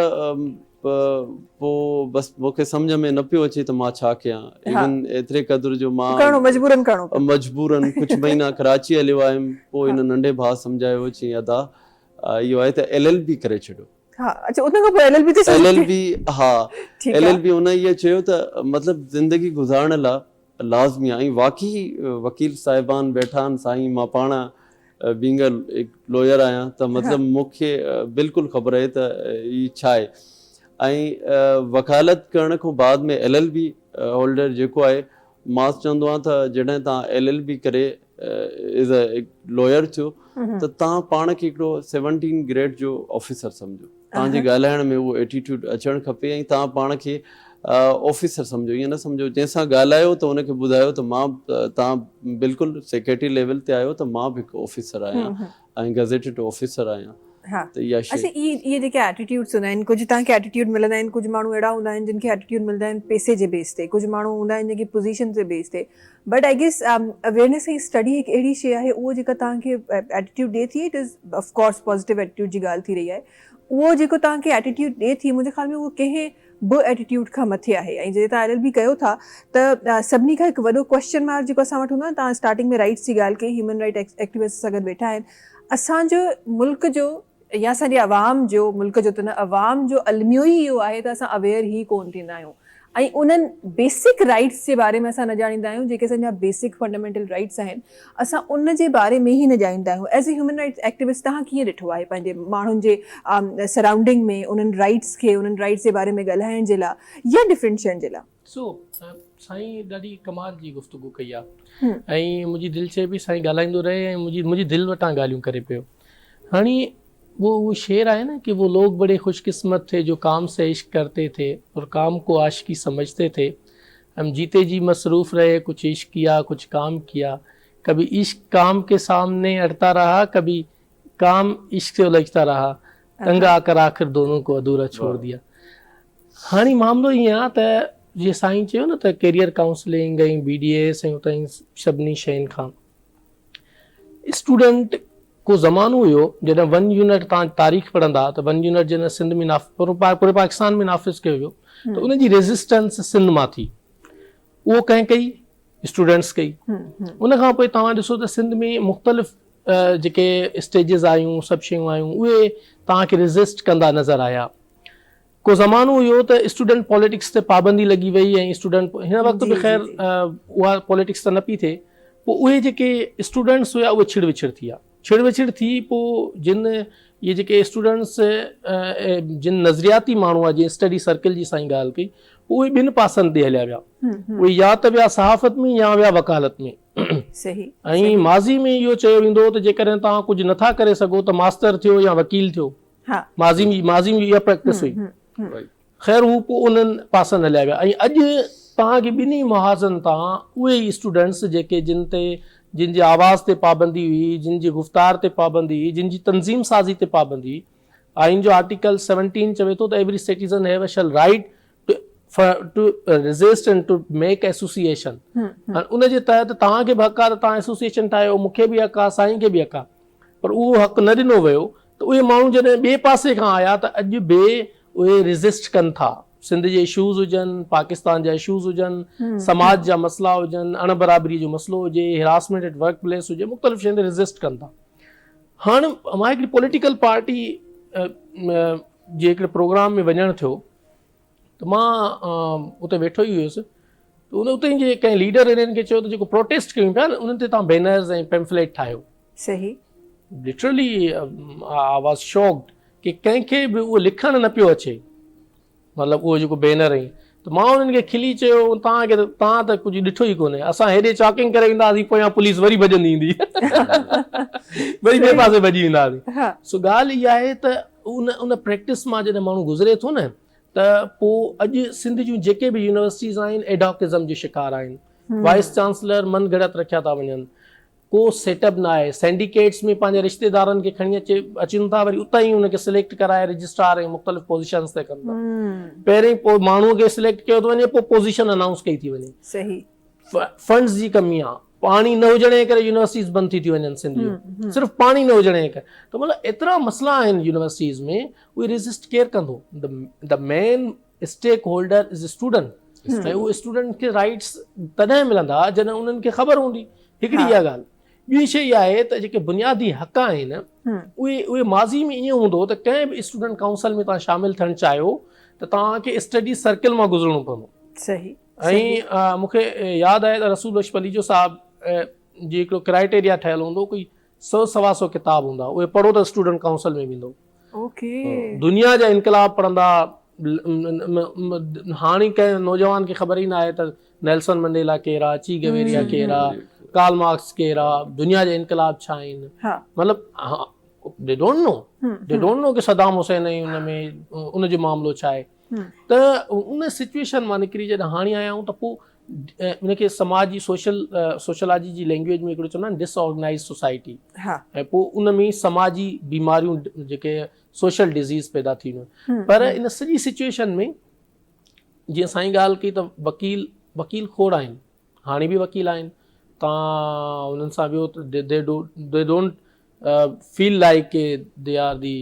پوء بس مون کي سمجهه ۾ نه پيو اچي ته مان ڇا ڪيان ايون ايتري قدر جو مان ڪرڻو مجبورن ڪرڻو پيو مجبورن ڪجهه مهينا ڪراچي هليو آيم پوء هن ننڍي ڀاء سمجهايو چيائين ادا اهو آهي ته ايل ايل بي ڪري ڇڏيو ها اڇا ان کان پوء ايل ايل بي تي ايل ايل بي ها ايل ايل بي ان اهو چيو ته مطلب زندگي گذارڻ لاء لازمي آهي ۽ واقعي وڪيل صاحبان ويٺا آهن سائين مان پاڻ بينگ هڪ لوئر آهيان ته مطلب مون کي بلڪل خبر آهي ته هي ڇا آهي ۽ وڪالت ڪرڻ کان بعد ۾ ايل ايل بي هولڊر جيڪو آهي مان چوندو آهيان ته جڏهن تان ايل ايل بي ڪري ايز اي لوئر ٿيو ته تان پاڻ کي هڪڙو سيونٽين گريڊ جو آفيسر سمجهو توهان جي ڳالهائڻ ۾ اهو ايٽيٽيوڊ اچڻ کپي ۽ توهان پاڻ کي آفيسر سمجهو ائين نه سمجهو جنهن سان ڳالهايو ته ان کي ٻڌايو ته مان توهان بلڪل سيڪريٽري ليول تي آهيو ته مان به هڪ آفيسر آهيان ۽ گزيٽيڊ آفيسر آهيان ته اها شي اڇا اهي جيڪي ايٽيٽيوڊس هوندا آهن ڪجهه توهان کي ايٽيٽيوڊ ملندا آهن ڪجهه ماڻهو اهڙا هوندا آهن جن کي ايٽيٽيوڊ ملندا آهن پئسي جي بيس تي ڪجهه ماڻهو هوندا آهن جن کي پوزيشن جي بيس تي but I guess awareness ۽ study هڪ اهڙي شي آهي اهو جيڪا توهان کي ايٽيٽيوڊ ڏي ٿي it is of course positive attitude جي ڳالهه ٿي رهي آهي اهو جيڪو توهان کي ايٽيٽيوڊ ڏي ٿي منهنجي خيال ۾ اهو ڪنهن به ايٽيٽيوڊ کان مٿي آهي ۽ جڏهن توهان ايل ايل بي ڪيو ٿا ته سڀني کان هڪ وڏو ڪويسچن مارڪ جيڪو اسان وٽ هوندو آهي توهان اسٽارٽنگ ۾ رائٽس جي ڳالهه ڪئي هيومن رائٽ ايڪٽيوسٽ سان گڏ ويٺا آهن اسان جو ملڪ جو يا اسان جي عوام جو، ملڪ جو ته نه، عوام جو الميو ئي اهو آهي ته اسان اويئر ئي ڪونه ٿيندا آهيون ۽ انهن بيسڪ رائيٽس جي باري ۾ اسان نه ڄاڻيندا آهيون جيڪي اسان جا بيسڪ فنڊامينٽل رائيٽس آهن اسان ان جي باري ۾ ئي نه ڄاڻيندا آهيون as a human rights activist توهان ڪيئن ڏٺو آهي پنهنجي ماڻهن جي سرائونڊنگ ۾ انهن رائيٽس کي انهن رائيٽس جي باري ۾ ڳالهائڻ جي لاء يا ڊفرنٽ شين جي لاء؟ سو سائين ڏاڍي ڪمال جي گفتگو ڪئي آ ۽ منهنجي دل چئي پئي سائين ڳالهائيندو رهي ۽ منهنجي منهنجي دل وٽان ڳالهيون ڪري پيو هاڻي وہ وہ شعر آهي نه ڪي وہ لوگ بڙي خوش قسمت ٿي جو ڪام سي عشق ڪرتي ٿي اور ڪام ڪو عاشقي سمجهتي ٿي. هم جيتي جي مصروف رهي ڪجهه عشق ڪيا ڪجهه ڪام ڪيا ڪڀي عشق ڪام ڪي سامني اڙتا رها ڪڀي ڪام عشق سي الجهتا رها تنگ آڪر آخر دونون ڪو اڌورا ڇوڙ ديا. هاڻي معاملو ائين آ ته جيئن سائين چيو نه ته career counselling ۽ B D S ۽ اتان سڀني شين کان اسٽوڊنٽ ڪو زمانو هيو جڏهن ون يونٽ تان تاريخ پڙهندا ته ون يونٽ جڏهن سنڌ ۾ ناف پوري پاڪستان ۾ نافذ ڪيو ويو ته ان جي ريزسٽنس سنڌ مان ٿي اهو ڪنهن ڪئي اسٽوڊنٽس ڪئي ان کان پوء توهان ڏسو ته سنڌ ۾ مختلف جيڪي اسٽيجز آيون سڀ شيون آيون اهي توهان کي ريزسٽ ڪندا نظر آيا ڪو زمانو هيو ته اسٽوڊنٽ پاليٽڪس تي پابندي لڳي وئي ۽ اسٽوڊنٽ هن وقت به خير اها پاليٽڪس ته نه پئي ٿئي پوء اهي جيڪي اسٽوڊنٽس هيا اهي ڇڙ وڇڙ ٿي ويا ڇڙ وڇڙ ٿي پوء جن اهي جيڪي اسٽوڊنٽس جن نظرياتي ماڻهو آ جن اسٽڊي سرڪل جي سائين ڳالهه ڪئي پوء اهي ٻن پاسن تي هليا ويا اهي يا ته ويا صحافت ۾ يا ويا وڪالت ۾ ۽ ماضي ۾ اهو چيو ويندو هو ته جيڪڏهن توهان ڪجهه نٿا ڪري سگهو ته ماستر ٿيو يا وڪيل ٿيو ماضي ۾ ماضي ۾ اها پريڪٽس هئي خير هو پوء انهن پاسن هليا ويا ۽ اڄ توهان کي ٻنهي محاذن تان اهي ئي اسٽوڊنٽس جيڪي جن تي جن جي آواز تي پابندي هئي جن جي گفتار تي پابندي هئي جن جي تنظيم سازي تي پابندي هئي آئين جو آرٽيڪل 17 چوي ٿو ته every citizen have a shall right to resist and to make association ان جي تحت توهان کي به حق آهي ته توهان ايسوسيئيشن ٺاهيو مون کي به حق آهي سائين کي به حق آهي پر اهو حق نه ڏنو ويو ته اهي ماڻهو جڏهن ٻئي پاسي کان آيا ته اڄ به اهي ريزسٽ ڪن ٿا سنڌ جي اشوز هجن پاڪستان جا اشوز هجن سماج جا مسئلا هجن اڻ برابري جو مسئلو هجي هراسمينٽ ايٽ ورڪ پليس هجي مختلف شين تي ريزسٽ ڪن ٿا هاڻ مان هڪڙي پوليٽيڪل پارٽي جي هڪڙي پروگرام ۾ وڃڻ ٿيو ته مان اتي ويٺو ئي هيس ته ان اتي جي ڪنهن ليڊر انهن کي چيو ته جيڪو پروٽيسٽ ڪيون پيا انهن تي تان بينرز ۽ پيمفليٽ ٺاهيو صحيح لٽرلي I was shocked ڪي ڪنهن کي به اهو لکڻ نه پيو اچي مطلب اهو جيڪو بينر ۽ ته مان انهن کي کلي چيو تان کي تان ته ڪجهه ڏٺو ئي ڪونهي اسان هيڏي چاڪنگ ڪري وينداسين پويان پوليس وري ڀڄندي ايندي وري ٻئي پاسي ڀڄي وينداسين سو ڳالهه اها آهي ته ان ان پريڪٽس مان جڏهن ماڻهو گذري ٿو نه ته پوء اڄ سنڌ جون جيڪي به يونيورسٽيز آهن ايڊهاڪزم جو شڪار آهن وائيس چانسلر من گهڙت رکيا ٿا وڃن ڪو سيٽ اپ نه آهي سينڊيڪيٽس ۾ پنهنجي رشتيدارن کي کڻي اچي اچن ٿا وري اتان ئي ان کي سليڪٽ ڪرائي رجسٽرار ۽ مختلف پوزيشنز تي ڪن ٿا پهرين پوء ماڻهو کي سليڪٽ ڪيو ٿو وڃي پوء پوزيشن انائونس ڪئي ٿي وڃي صحيح فنڊز جي ڪمي آ پاڻي نه هجڻ جي ڪري يونيورسٽيز بند ٿي ٿي وڃن سنڌ جون صرف پاڻي نه هجڻ جي ڪري ته مطلب ايترا مسئلا آهن يونيورسٽيز ۾ اهي ريزسٽ ڪير ڪندو the main stake holder is student ۽ اهو اسٽوڊنٽ کي رائٽس تڏهن ملندا جڏهن انهن کي خبر هوندي هڪڙي اها ڳالهه ٻي شيء اها آهي ته جيڪي بنيادي حق آهن اهي اهي ماضي ۾ ائين هوندو هو ته ڪنهن به اسٽوڊنٽ ڪائونسل ۾ توهان شامل ٿيڻ چاهيو ته توهان کي اسٽڊي سرڪل مان گذرڻو پوندو صحيح ۽ مون کي ياد آهي ته رسول بخش پليجو صاحب جي هڪڙو ڪرائيٽيريا ٺهيل هوندو ڪوئي سو سوا سو ڪتاب هوندا اهي پڙهو ته اسٽوڊنٽ ڪائونسل ۾ ويندو دنيا جا انقلاب پڙهندا هاڻي ڪنهن نوجوان کي خبر ئي نه آهي ته نيلسن منڊيلا ڪير آ چي گويريا ڪير آ ڪارل مارڪس ڪير آ دنيا جا انقلاب ڇا آهن مطلب they don't know they don't know ڪي صدام حسين ۽ ان ۾ ان جو معاملو ڇا آهي ته ان سچويشن مان نڪري جڏهن هاڻي آيا آهيون ته پوء ان کي سماجي سوشل سوشالاجي جي لينگويج ۾ هڪڙو چوندا آهن ڊس آرگنائز سوسائٽي ۽ پوء ان ۾ سماجي بيماريون جيڪي سوشل ڊزيز پيدا ٿي ويون پر ان سڄي سچويشن ۾ جيئن سائين ڳالهه ڪئي ته وڪيل وڪيل کوڙ آهن هاڻي به وڪيل آهن تان انهن سان ويو ته they don't feel like K they are the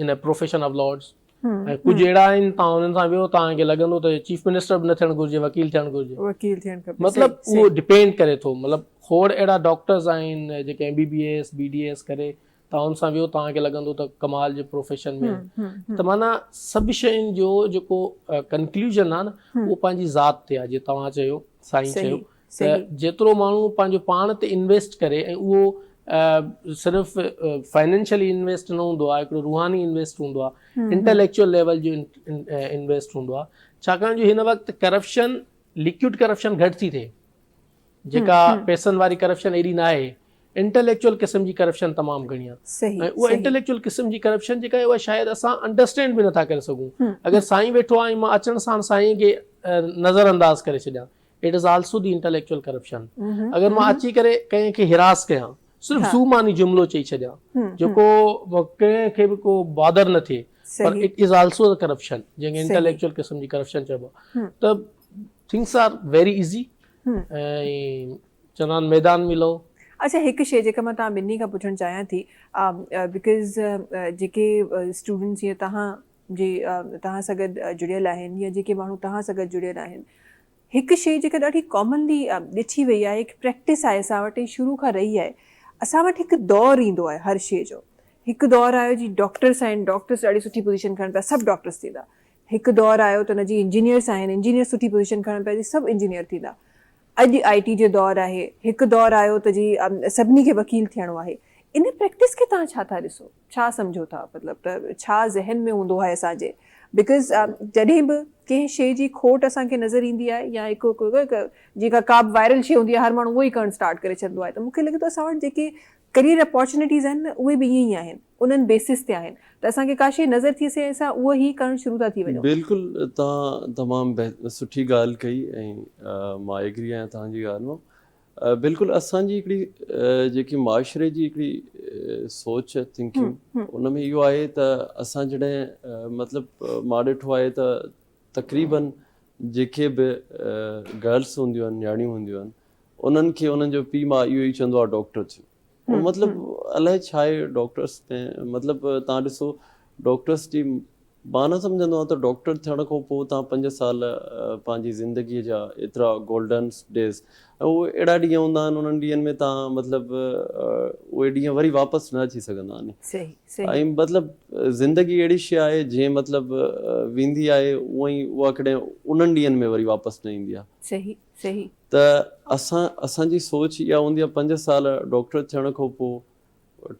in a profession of lords ۽ ڪجهه اهڙا آهن تان انهن سان ويو تان کي لڳندو ته چيف منسٽر به نه ٿيڻ گهرجي وڪيل ٿيڻ گهرجي وڪيل ٿيڻ کپي مطلب اهو ڊپينڊ ڪري ٿو مطلب کوڙ اهڙا ڊاڪٽرز آهن جيڪي M B B S B D S ڪري تان ان سان ويو تان کي لڳندو ته ڪمال جي پروفيشن ۾ ته معنيٰ سڀ شين جو جيڪو ڪنڪلوزن آهي نه اهو پنهنجي ذات تي آهي جيئن توهان چيو سائين چيو ته جيترو ماڻهو پنهنجو پاڻ تي انويسٽ ڪري ۽ اهو صرف فائنينشلي انويسٽ نه هوندو آهي هڪڙو روحاني انويسٽ هوندو آهي انٽليڪچوئل ليول جو انويسٽ هوندو آهي ڇاڪاڻ جو هن وقت ڪرپشن لڪوڊ ڪرپشن گهٽ ٿي ٿئي جيڪا پيسن واري ڪرپشن ايڏي نه آهي انٽليڪچوئل قسم جي ڪرپشن تمام گهڻي آهي ۽ اها انٽليڪچوئل قسم جي ڪرپشن جيڪا آهي اها شايد اسان انڊرسٽينڊ به نٿا ڪري سگهون اگر سائين ويٺو آهي مان اچڻ سان سائين کي نظر انداز ڪري ڇڏيان it is also the intellectual corruption اگر مان اچي ڪري ڪنهن کي هراس ڪيان صرف زو معني جملو چئي ڇڏيان جيڪو ڪنهن کي به ڪو بادر نه ٿئي پر it is also the corruption جنهن کي انٽليڪچوئل قسم جي ڪرپشن چئبو ته ٿنگس are very easy ۽ چوندا آهن ميدان ۾ لهو. اڇا هڪ شيء جيڪا مان توهان ٻنهي کان پڇڻ چاهيان ٿي because جيڪي اسٽوڊنٽس يا توهان جي توهان سان گڏ جڙيل آهن يا جيڪي ماڻهو توهان سان گڏ جڙيل آهن هڪ شيء جيڪا ڏاڍي ڪامنلي ڏٺي وئي آهي هڪ پريڪٽس آهي اسان وٽ ۽ شروع کان رهي آهي اسان وٽ هڪ دور ايندو آهي هر شيء جو هڪ دور آيو جي ڊاڪٽرس آهن ڊاڪٽرس ڏاڍي سٺي پوزيشن کڻن پيا سڀ ڊاڪٽرس ٿيندا هڪ دور آيو ته نه جي انجنيئرس آهن انجنيئر سٺي پوزيشن کڻن پيا جي سڀ انجنيئر ٿيندا اڄ آء ٽي جو دور آهي، هڪ دور آيو ته جي سڀني کي وڪيل ٿيڻو آهي. ان پريڪٽس کي توهان ڇا ٿا ڏسو؟ ڇا سمجهو ٿا؟ مطلب ته ڇا ذهن ۾ هوندو آهي اسان جي؟ Because جڏهن به ڪنهن شيء جي کوٽ اسان کي نظر ايندي آهي يا هڪ جيڪا ڪا به وائرل شيء هوندي آهي هر ماڻهو اهو ئي ڪرڻ اسٽارٽ ڪري ڇڏندو آهي ته مون کي لڳي ٿو اسان وٽ جيڪي ڪريئر اپارچونيٽيز آهن نه اهي به ائين ئي آهن انهن بيسز تي آهن ته اسان کي ڪا شيء نظر ٿي اچي ۽ اسان اهو ئي ڪرڻ شروع ٿا ٿي وڃون. بلڪل توهان تمام سٺي ڳالهه ڪئي ۽ مان ايگري آهيان توهان جي ڳالهه مان بلڪل اسان جي هڪڙي جيڪي معاشري جي هڪڙي سوچ ٿنڪنگ ان ۾ اهو آهي ته اسان جڏهن مطلب مان ڏٺو آهي ته تقريبن جيڪي به گرلس هونديون آهن نياڻيون هونديون آهن انهن کي انهن جو پيء ماء اهو ئي چوندو آهي ڊاڪٽر ٿيو مطلب الائي ڇا آهي ڊاڪٽرس ۾ مطلب تان ڏسو ڊاڪٽرس جي مان نه سمجهندو آهيان ته ڊاڪٽر ٿيڻ کان پوء تان پنج سال پنهنجي زندگي جا ايترا گولڊن ڊيز ۽ اهي اهڙا ڏينهن هوندا آهن انهن ڏينهن ۾ تان مطلب اهي ڏينهن وري واپس نه اچي سگهندا آهن ۽ مطلب زندگي اهڙي شيء آهي جنهن مطلب ويندي آهي اونئن ئي اها ڪڏهن انهن ڏينهن ۾ وري واپس نه ايندي آهي ته اسان اسان جي سوچ اها هوندي آهي پنج سال ڊاڪٽر ٿيڻ کان پوء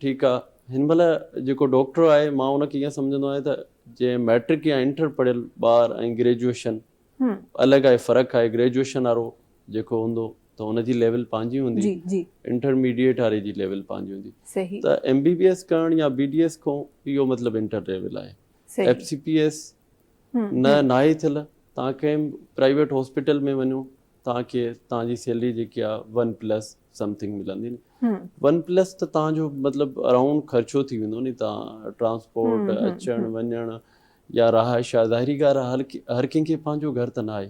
ٺيڪ آهي هن مهل جيڪو ڊاڪٽر آهي مان ان کي ائين سمجهندو آهيان ته جنهن ميٽرڪ يا انٽر پڙهيل ٻار ۽ گريجوئيشن الڳ آهي فرق آهي گريجوئيشن وارو جيڪو هوندو ته ان جي ليول پنهنجي هوندي انٽرميڊيٽ واري جي ليول پنهنجي هوندي ته ايم بي بي ايس ڪرڻ يا بي ڊي ايس کان اهو مطلب انٽر ليول آهي ايف سي پي ايس نه ناهي ٿيل توهان ڪنهن پرائيويٽ هاسپيٽل ۾ وڃو توهان کي توهان جي سيلري جيڪي آهي ون پلس سمٿنگ ملندي ون پلس ته توهان جو مطلب اراؤنڊ خرچو ٿي ويندو ني توهان ٽرانسپورٽ اچڻ وڃڻ يا رهائش آهي ظاهري ڳالهه آهي هر ڪنهن کي پنهنجو گهر ته ناهي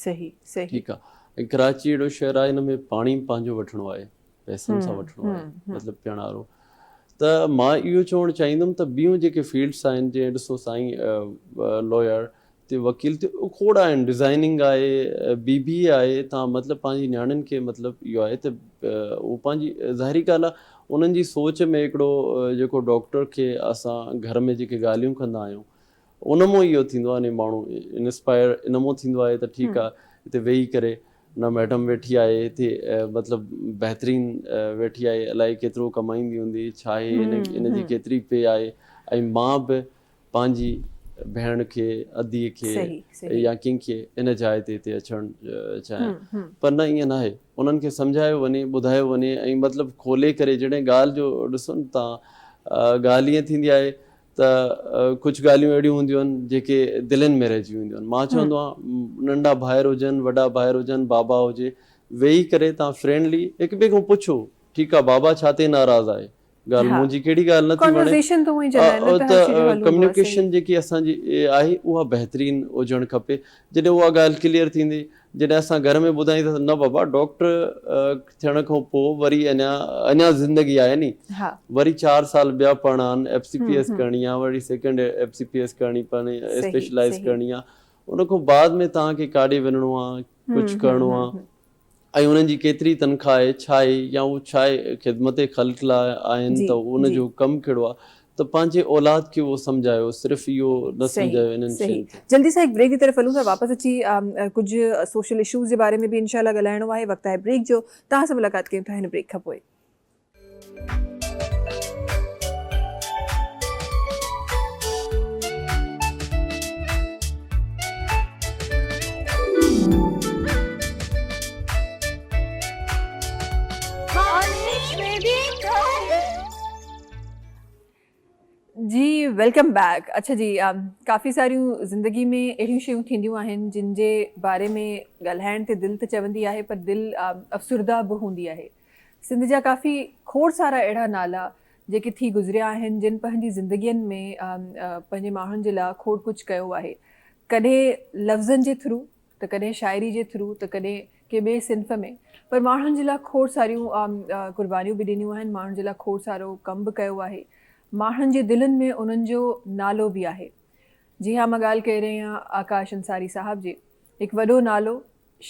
صحيح صحيح ٺيڪ آهي ۽ ڪراچي اهڙو شهر آهي هن ۾ پاڻي به پنهنجو وٺڻو آهي پئسن سان وٺڻو آهي مطلب پيئڻ وارو ته مان اهو چوڻ چاهيندم ته ٻيون جيڪي فيلڊس آهن جيئن ڏسو سائين لوئر تي وڪيل تي کوڙ آهن ڊزائننگ آهي بي بي اي آهي تان مطلب پنهنجي نياڻين کي مطلب اهو آهي ته اهو پنهنجي ظاهري ڳالهه آهي انهن جي سوچ ۾ هڪڙو جيڪو ڊاڪٽر کي اسان گهر ۾ جيڪي ڳالهيون ڪندا آهيون ان مون اهو ٿيندو آهي ماڻهو انسپائر ان مون ٿيندو آهي ته ٺيڪ آهي هتي ويهي ڪري نه ميڊم ويٺي آهي هتي مطلب بهترين ويٺي آهي الائي ڪيترو ڪمائيندي هوندي ڇا آهي ان جي ڪيتري پي آهي ۽ مان به پنهنجي ڀيڻ کي ادي کي يا ڪنهن کي ان جاء تي هتي اچڻ چاهيان پر نه ائين ناهي انهن کي سمجهايو وڃي ٻڌايو وڃي ۽ مطلب کولي ڪري جڏهن ڳالهه جو ڏسو نه تان ڳالهه ائين ٿيندي آهي ته ڪجهه ڳالهيون اهڙيون هونديون آهن جيڪي دلين ۾ رهجي وينديون آهن مان چوندو آهيان ننڍا ڀائر هجن وڏا ڀائر هجن بابا هجي ويهي ڪري تان فرينڊلي هڪ ٻئي کان پڇو ٺيڪ آهي بابا ڇا تي ناراض آهي ڳالهه منهنجي ڪهڙي ڳالهه نه ٿي وڻي ته ڪميونيڪيشن جيڪي اسان جي آهي اها بهترين هجڻ کپي جڏهن اها ڳالهه ڪليئر ٿيندي جڏهن اسان گهر ۾ ٻڌائينداسين نه بابا ڊاڪٽر ٿيڻ کان پوء وري اڃا اڃا زندگي آهي ني وري 4 سال ٻيا پڙهڻا آهن ايف سي پي ايس ڪرڻي آهي وري second F C P S ڪرڻي پوندي اسپيشلائز ڪرڻي آهي ان کان بعد ۾ توهان کي ڪاڏي وڃڻو آهي ڪجهه ڪرڻو آهي ۽ انهن جي ڪيتري تنخواه آهي، ڇا آهي يا هو ڇا خدمت خلق لاء آهن ته ان جو ڪم ڪهڙو آهي ته پنهنجي اولاد کي اهو سمجهايو صرف اهو نه سمجهايو انهن شين تي. جلدي سان هڪ بريڪ جي طرف هلون ٿا واپس اچي ڪجهه سوشل اشوز جي باري ۾ به انشاء الله ڳالهائڻو آهي وقت آهي بريڪ جو توهان سان ملاقات ڪيون ٿا هن بريڪ کان پوء. جي welcome back اڇا جي ڪافي ساريون زندگي ۾ اهڙيون شيون ٿينديون آهن جن جي باري ۾ ڳالهائڻ تي دل ته چوندي آهي پر دل افسرده به هوندي آهي سنڌ جا ڪافي کوڙ سارا اهڙا نالا جيڪي ٿي گذريا آهن جن پنهنجي زندگين ۾ پنهنجي ماڻهن جي لاء کوڙ ڪجهه ڪيو آهي ڪڏهن لفظن جي ٿرو ته ڪڏهن شاعري جي ٿرو ته ڪڏهن ڪنهن ٻئي صنف ۾ پر ماڻهن جي لاء کوڙ ساريون قربانيون به ڏنيون آهن ماڻهن جي لاء کوڙ سارو ڪم به ڪيو آهي ماڻهن جي دلين ۾ انهن جو نالو به آهي جي ها مان ڳالهه ڪري رهي آهيان آڪاش انصاري صاحب جي هڪ وڏو نالو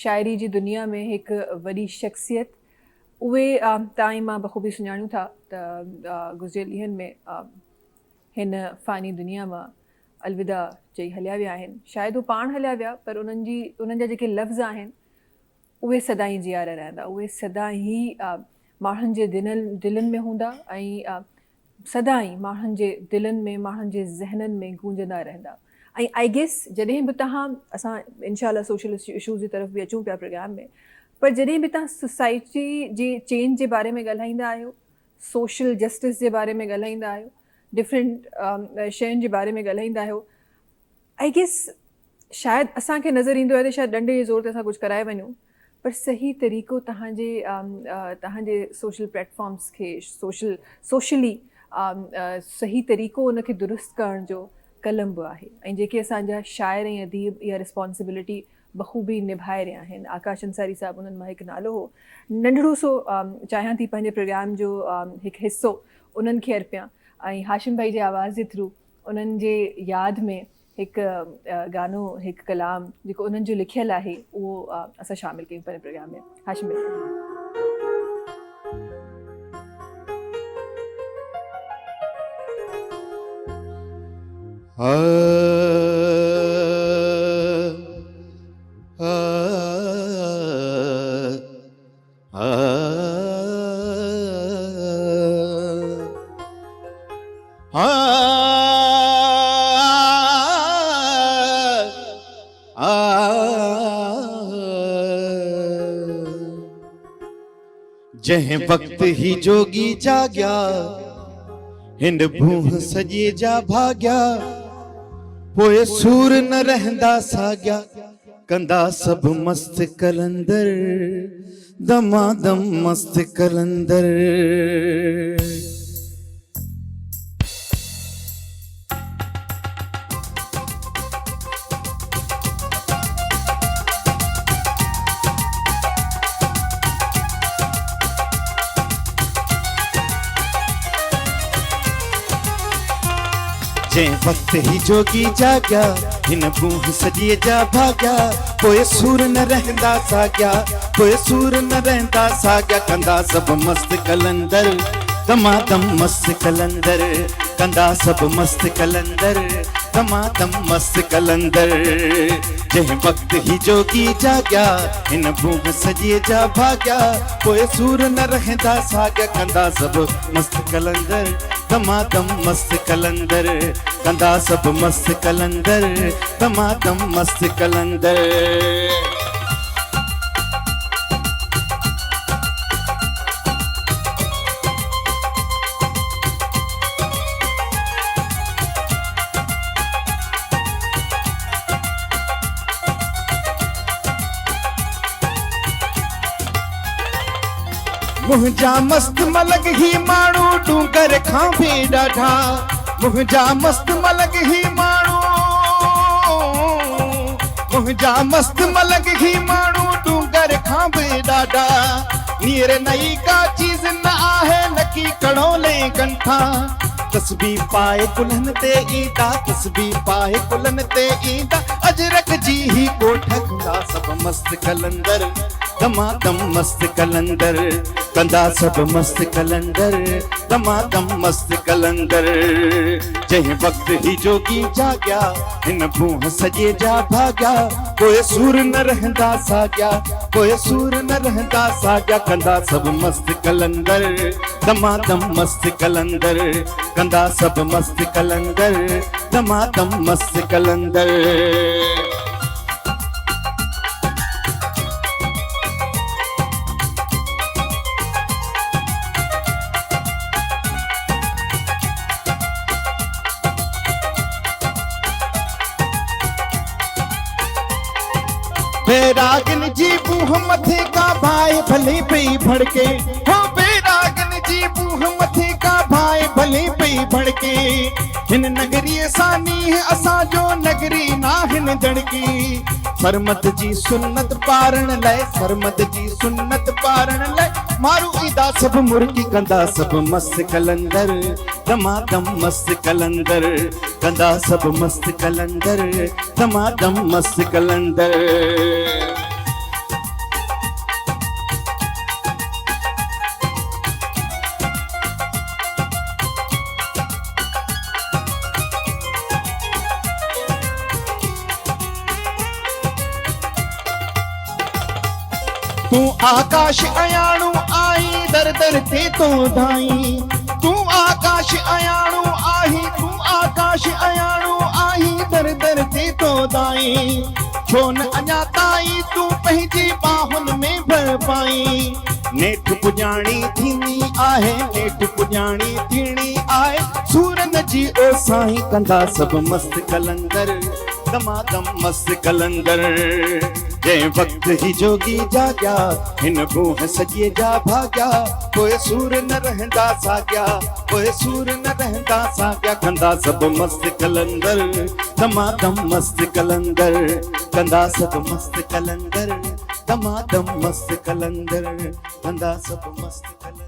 شاعري جي دنيا ۾ هڪ وڏي شخصيت اهي تائين مان بخوبي سڃاڻيون ٿا ته گذريل ڏينهن ۾ هن فاني دنيا مان الوداع چئي هليا ويا آهن. شايد هو پاڻ هليا ويا پر انهن جي انهن جا جيڪي لفظ آهن اهي سدائين جيئارا رهندا. اهي سدائين ماڻهن جي دلين ۾ هوندا ۽ سدائين ماڻهن جي دلين ۾ ماڻهن جي ذهنن ۾ گونجندا رهندا ۽ I guess جڏهن به توهان اسان انشاء الله سوشل اشوز جي طرف به اچون پيا پروگرام ۾ پر جڏهن به توهان سوسائٽي جي چينج جي باري ۾ ڳالهائيندا آهيو سوشل جسٽس جي باري ۾ ڳالهائيندا آهيو ڊفرنٽ شين جي باري ۾ ڳالهائيندا آهيو I guess شايد اسان کي نظر ايندو آهي ته شايد ڏنڊي جي زور تي اسان ڪجهه ڪرائي وڃون پر صحيح طريقو تهان جي تهان جي سوشل پليٽفارمس کي سوشل سوشلي صحيح طريقو ان کي درست ڪرڻ جو قلم به آهي ۽ جيڪي اسان جا شاعر ۽ اديب اها رسپانسبلٽي بخوبي نڀائي رهيا آهن. آڪاش انصاري صاحب انهن مان هڪ نالو هو. ننڍڙو سو چاهيان ٿي پنهنجي پروگرام جو هڪ حصو انهن کي ارپيان ۽ هاشم ڀائي جي آواز جي ٿرو انهن جي ياد ۾ هڪ گانو هڪ ڪلام جيڪو انهن جو لکيل آهي اهو اسان شامل ڪيون پنهنجي پروگرام ۾ هاشم ڀائي. جنهن وقت هي جوڳي جاڳيا، هن ڀونء سڄي جا ڀاڳيا، پوء سور نه رهندا ساڳيا، ڪندا سڀ مست قلندر، دمادم مست قلندر. جنهن وقت هي جوڳي جاڳيا، هن ڀونء سڄيء جا ڀاڳيا، پوء سور نه رهندا ساڳيا، پوء سور نه رهندا ساڳيا، ڪندا سڀ مست قلندر، دمادم مست قلندر. ڪندا سڀ مست قلندر، دمادم مست قلندر. جنهن وقت هي جوڳي جاڳيا، هن ڀونء سڄيء جا ڀاڳيا، پوء سور نه رهندا ساڳيا، ڪندا سڀ مست قلندر، دمادم مست قلندر. ڪندا سڀ مست قلندر، دمادم مست قلندر. منهنجا مست ملنگ هي ماڻهو ڏونگر کان به ڏاڍا منهنجا مست ملنگ هي ماڻهو منهنجا مست ملنگ هي ماڻهو ڏونگر کان به ڏاڍا نير نئي ڪا چيز نه آهي نڪي ڪڻولي ڪنٺا تسبيح پائي ڪلهن تي ايندا تسبيح پائي ڪلهن تي ايندا اجرڪ جي هي ڳوٺ ڪندا سڀ مست قلندر دمادم مست قلندر ڪندا سڀ مست قلندر دمادم مست قلندر جنهن وقت هي جوڳي جاڳيا هن ڀونء سڄي جا ڀاڳيا پوء سور نه رهندا ساڳيا پوء سور نه رهندا ساڳيا ڪندا سڀ مست قلندر دمادم مست قلندر ڪندا سڀ مست قلندر دمادم مست قلندر. بيراڳن جي بوهه مٿي ڪا باهه ڀلي پئي ڀڙڪي. هو بيراڳن جي بوهه مٿي ڪا باهه ڀلي پئي ڀڙڪي. هن نگريء سان نينهن اسان جو نگري ناهن دڙڪي. سرمد جي سنت پارڻ لئه سرمد جي سنت پارڻ لئه مارو ايندا سڀ مرڪي ڪندا سڀ مست قلندر دمادم مست قلندر ڪندا سڀ مست قلندر دمادم مست قلندر. تون آڪاش اياڻو آهين در در تي تو ڌائين تون آڪاش اياڻو آهين تون آڪاش اياڻو آهين در در تي تو ڌائين ڇو نه اڃا تائين تون پنهنجي ٻانهن ۾ ڀر پائين نيٺ پڄاڻي ٿيندي آهي نيٺ پڄاڻي ٿيڻي آهي سورن جي او سائين ڪندا سڀ مست قلندر دمادم مست قلندر جنهن وقت هي جوڳي جاڳيا هن ڀونء سڄيء جا ڀاڳيا پوء سور نه رهندا ساڳيا پوء سور نه رهندا ساڳيا ڪندا سڀ مست قلندر دمادم مست قلندر ڪندا سڀ مست قلندر دمادم مست قلندر ڪندا سڀ مست قلندر دمادم مست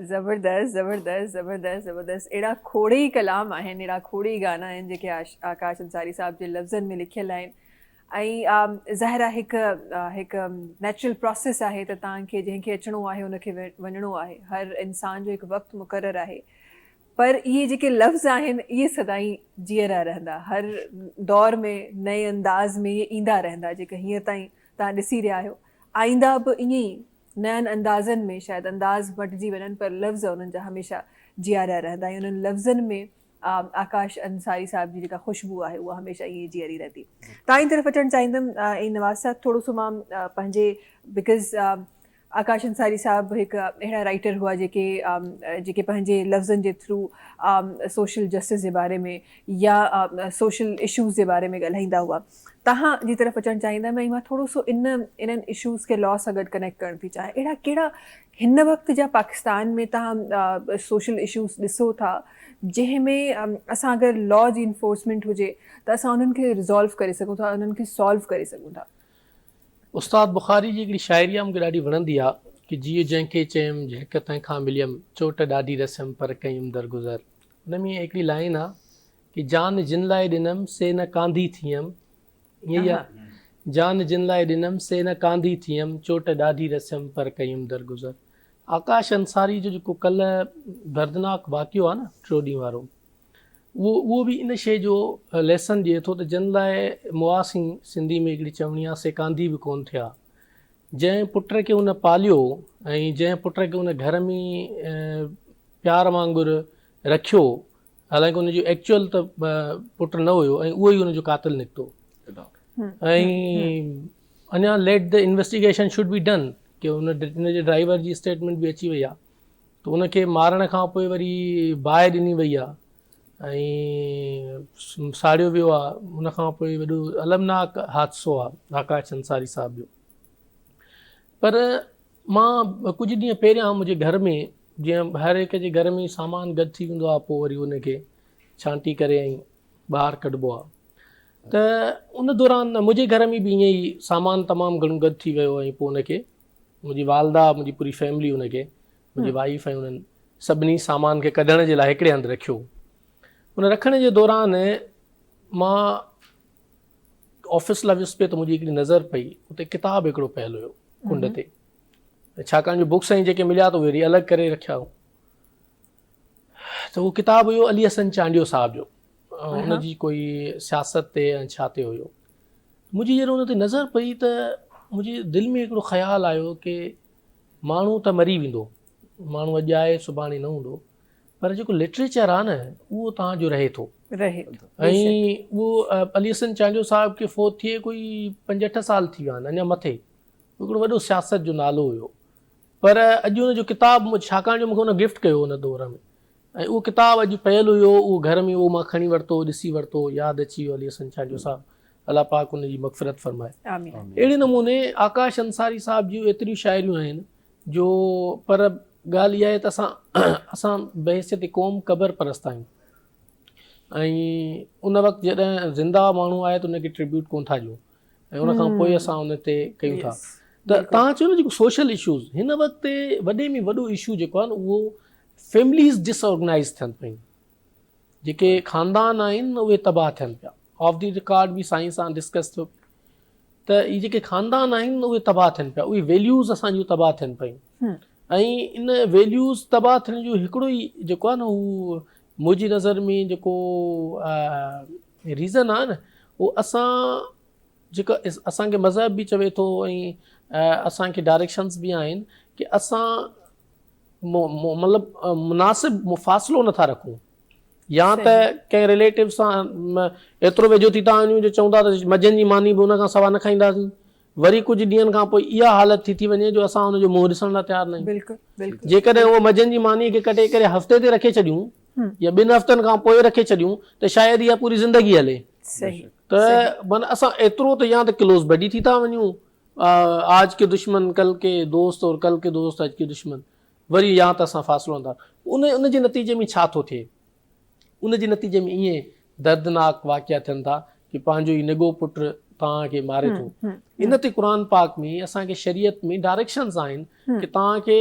زبردست زبردست زبردست زبردست اهڙا کوڙ ئي ڪلام آهن اهڙا کوڙ ئي گانا آهن جيڪي آڪاش انصاري صاحب جي لفظن ۾ لکيل آهن ۽ ظاهر آهي هڪ هڪ نيچرل پروسيس آهي ته توهان کي جنهن کي اچڻو آهي ان کي وڃڻو آهي هر انسان جو هڪ وقت مقرر آهي پر اهي جيڪي لفظ آهن اهي سدائين جيئرا رهندا هر دور ۾ نئين انداز ۾ اهي ايندا رهندا جيڪي هينئر تائين توهان ڏسي رهيا آهيو آئنده به ائين ئي نين اندازن ۾ شايد انداز مٽجي وڃن پر لفظ انهن جا هميشه جيئارا رهندا ۽ انهن لفظن ۾ آڪاش انصاري صاحب جي جيڪا خوشبو آهي اها هميشه ائين ئي جيئري رهندي. توهان جي طرف اچڻ چاهيندم ۽ نواز صاحب ٿورو سو مان پنهنجي because Akash Ansari صاحب هڪ اهڙا رائيٽر هئا جيڪي جيڪي پنهنجي لفظن جي ٿرو سوشل جسٽس جي باري ۾ يا سوشل اشوز جي باري ۾ ڳالهائيندا هئا. توهان جي طرف اچڻ چاهيندم ۽ مان ٿورو سو ان انهن اشوز کي لا سان گڏ ڪنيڪٽ ڪرڻ ٿي چاهيان اهڙا ڪهڙا هن وقت جا پاڪستان ۾ توهان سوشل اشوز ڏسو ٿا جنهن ۾ اسان اگر لا جي انفورسمينٽ هجي ته اسان انهن کي ريزالو ڪري سگهون ٿا انهن کي سالو ڪري سگهون ٿا. استاد بخاري جي هڪڙي شاعري آ مونکي ڏاڍي وڻندي آ ڪي جيء جنهن کي چيم جهڙڪ تنهن کان مليم چوٽ ڏاڍي رسيم پر ڪيم درگذر ان ۾ هڪڙي لائين آ ڪي جان جن لاء ڏنم سي نه ڪانڌي ٿيم ائين ئي آ جان جن لاء ڏنم سي نه ڪانڌي ٿيم چوٽ ڏاڍي رسيم پر ڪيم درگذر آڪاش انصاري جو جيڪو ڪلهه دردناڪ واقعو آ نه ٽيو ڏينهن وارو اهو اهو به ان شيء جو ليسن ڏئي ٿو ته جن لاء مئاسين سنڌي ۾ هڪڙي چوڻي آ سي ڪانڌي به ڪون ٿيا جنهن پٽ کي هن پاليو ۽ جنهن پٽ کي هن گهر ۾ پيار وانگر رکيو حالانڪه ان جو ايڪچوئل ته پٽ نه هيو ۽ اهو ئي ان جو قاتل نڪتو ۽ اڃا let the investigation should be done ڪي ان ان جي ڊرائيور جي اسٽيٽمينٽ به اچي وئي آهي ته ان کي مارڻ کان پوء وري باهه ڏني وئي آهي ۽ ساڙيو ويو آهي ان کان پوء وڏو المناڪ حادثو آهي آڪاش انصاري صاحب جو پر مان ڪجهه ڏينهن پهريان منهنجي گهر ۾ جيئن هر هڪ جي گهر ۾ سامان گڏ ٿي ويندو آهي پوء وري ان کي ڇانٽي ڪري ۽ ٻاهر ڪڍبو آهي ته ان دوران منهنجي گهر ۾ به ائين ئي سامان تمام گهڻو گڏ ٿي ويو ۽ پوء ان کي منهنجي والده منهنجي پوري فيملي ان کي منهنجي وائيف ۽ انهن سڀني سامان کي ڪڍڻ جي لاء هڪڙي هنڌ رکيو ان رکڻ جي دوران مان آفيس لاء ويس پئي ته منهنجي هڪڙي نظر پئي اتي ڪتاب هڪڙو پيل هيو ڪنڊ تي ڇاڪاڻ جو بڪس ۽ جيڪي مليا ته وري الڳ ڪري رکيا هو ته اهو ڪتاب هيو علي حسن چانڊيو صاحب جو ان جي ڪوئي سياست تي ۽ ڇا تي هيو منهنجي جڏهن ان تي نظر پئي ته منهنجي دل ۾ هڪڙو خيال آيو ڪي ماڻهو ته مري ويندو ماڻهو اڄ آهي سڀاڻي نه هوندو پر جيڪو لٽريچر آ نه اهو توهان جو رهي ٿو رهي ٿو ۽ اهو علي حسن چانڊيو صاحب کي فوت ٿئي ڪوئي 65 سال ٿي ويا آهن اڃا مٿي هڪڙو وڏو سياست جو نالو هيو پر اڄ ان جو ڪتاب ڇاڪاڻ جو مونکي ان گفٽ ڪيو ان دور ۾ ۽ اهو ڪتاب اڄ پيل هيو اهو گهر ۾ اهو مان کڻي ورتو ڏسي ورتو ياد اچي ويو علي حسن چانڊيو صاحب. الله پاڪ ان جي مغفرت فرمائي. آمين. اهڙي نموني آڪاش انصاري صاحب جون ايتريون شاعريون آهن جو پر ڳالهه اها آهي ته اسان اسان بحيثيت قوم قبر پرست آهيون ۽ ان وقت جڏهن زنده ماڻهو آهي ته ان کي ٽربيوٽ ڪون ٿا ڏيون ۽ ان کان پوء اسان ان تي ڪيون ٿا ته تان چيو نه جيڪو سوشل اشوز هن وقت وڏي ۾ وڏو اشو جيڪو آهي نه اهو فيمليز ڊس آرگنائز ٿين پيون جيڪي خاندان آهن اهي تباهه ٿين پيا آف the record به سائين سان ڊسڪس ٿيو ته اهي جيڪي خاندان آهن اهي تباهه ٿين پيا اهي ويليوز اسان جون تباهه ٿين پيون ۽ ان ويليوز تباهه ٿيڻ جو هڪڙو ئي جيڪو آهي نه هو منهنجي نظر ۾ جيڪو ريزن آهي نه اهو اسان جيڪا اسان کي مذهب به چوي ٿو ۽ اسان کي ڊائريڪشنز به آهن ڪي اسان مطلب مناسب مفاصلو نٿا رکون يا ته ڪنهن رليٽو سان ايترو ويجهو ٿي ٿا وڃون جو چون ٿا ته منجهند جي ماني به ان کان سوا نه کائينداسين وري ڪجهه ڏينهن کان پوء اها حالت ٿي ٿي وڃي جو اسان ان جو منهن ڏسڻ لاء تيار نه آهيون جيڪڏهن اهو منجهند جي ماني کي ڪٽي ڪري هفتي تي رکي ڇڏيون يا ٻن هفتن کان پوء رکي ڇڏيون ته شايد اها پوري زندگي هلي ته معنيٰ اسان ايترو ته يا ته ڪلوز بڊي ٿي ٿا وڃون آج ڪي دشمن ڪل ڪي دوست اور ڪل ڪي دوست اڄ ڪي دشمن وري يا ته اسان فاصلو ٿا ان ان جي نتيجي ۾ ڇا ٿو ٿئي ان جي نتيجي ۾ ائين دردناڪ واقعا ٿين ٿا ڪي پنهنجو ئي نگو پٽ توهان کي ماري ٿو ان تي قرآن پاڪ ۾ اسان کي شريعت ۾ ڊائريڪشنز آهن ڪي توهان کي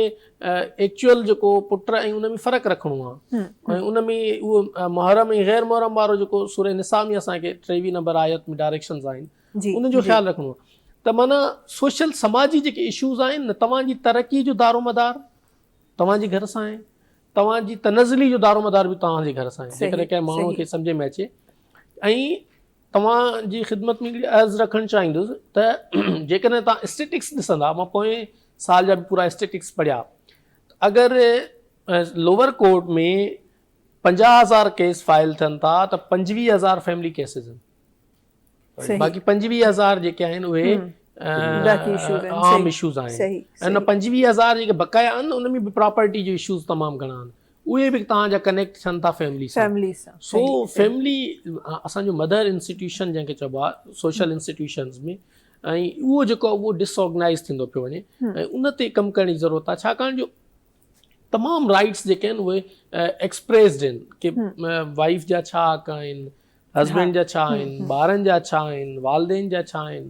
ايڪچوئل جيڪو پٽ ۽ ان ۾ فرق رکڻو آهي ۽ ان ۾ اهو محرم ۽ غير محرم وارو جيڪو سورة نساء ۾ اسان کي 23 نمبر آيت ۾ ڊائريڪشنز آهن ان جو خيال رکڻو آهي ته معنيٰ سوشل سماجي جيڪي اشوز آهن نه توهان جي ترقي جو دارو مدار توهان جي گهر سان آهي توهان جي تنزلي جو دارو مدار به توهان جي گهر سان آهي جيڪڏهن ڪنهن ماڻهو کي سمجهه ۾ اچي ۽ توهان جي خدمت ۾ هڪڙي عرض رکڻ چاهيندس ته جيڪڏهن توهان اسٽيٽڪس ڏسندا مان پوئين سال جا به پورا اسٽيٽڪس پڙهيا اگر لوور ڪورٽ ۾ 50000 ڪيس فائل ٿين ٿا ته 25000 فيملي ڪيسز آهن باقي 25000 جيڪي آهن اهي عام اشوز آهن ۽ ان 25000 جيڪي بقايا آهن ان ۾ به پراپرٽي جو اشوز تمام گهڻا آهن اهي به توهان جا ڪنيڪٽ ٿين ٿا فيملي سان سو فيملي اسان جو مدر انسٽيٽيوشن جنهن کي چئبو آهي سوشل انسٽيٽيوشنز ۾ ۽ اهو جيڪو اهو ڊس آرگنائز ٿيندو پيو وڃي ۽ ان تي ڪم ڪرڻ جي ضرورت آهي ڇاڪاڻ جو تمام رائٽس جيڪي آهن اهي ايڪسپريسڊ آهن ڪي وائيف جا ڇا حق آهن هسبينڊ جا ڇا آهن، ٻارن جا ڇا آهن، والدين جا ڇا آهن،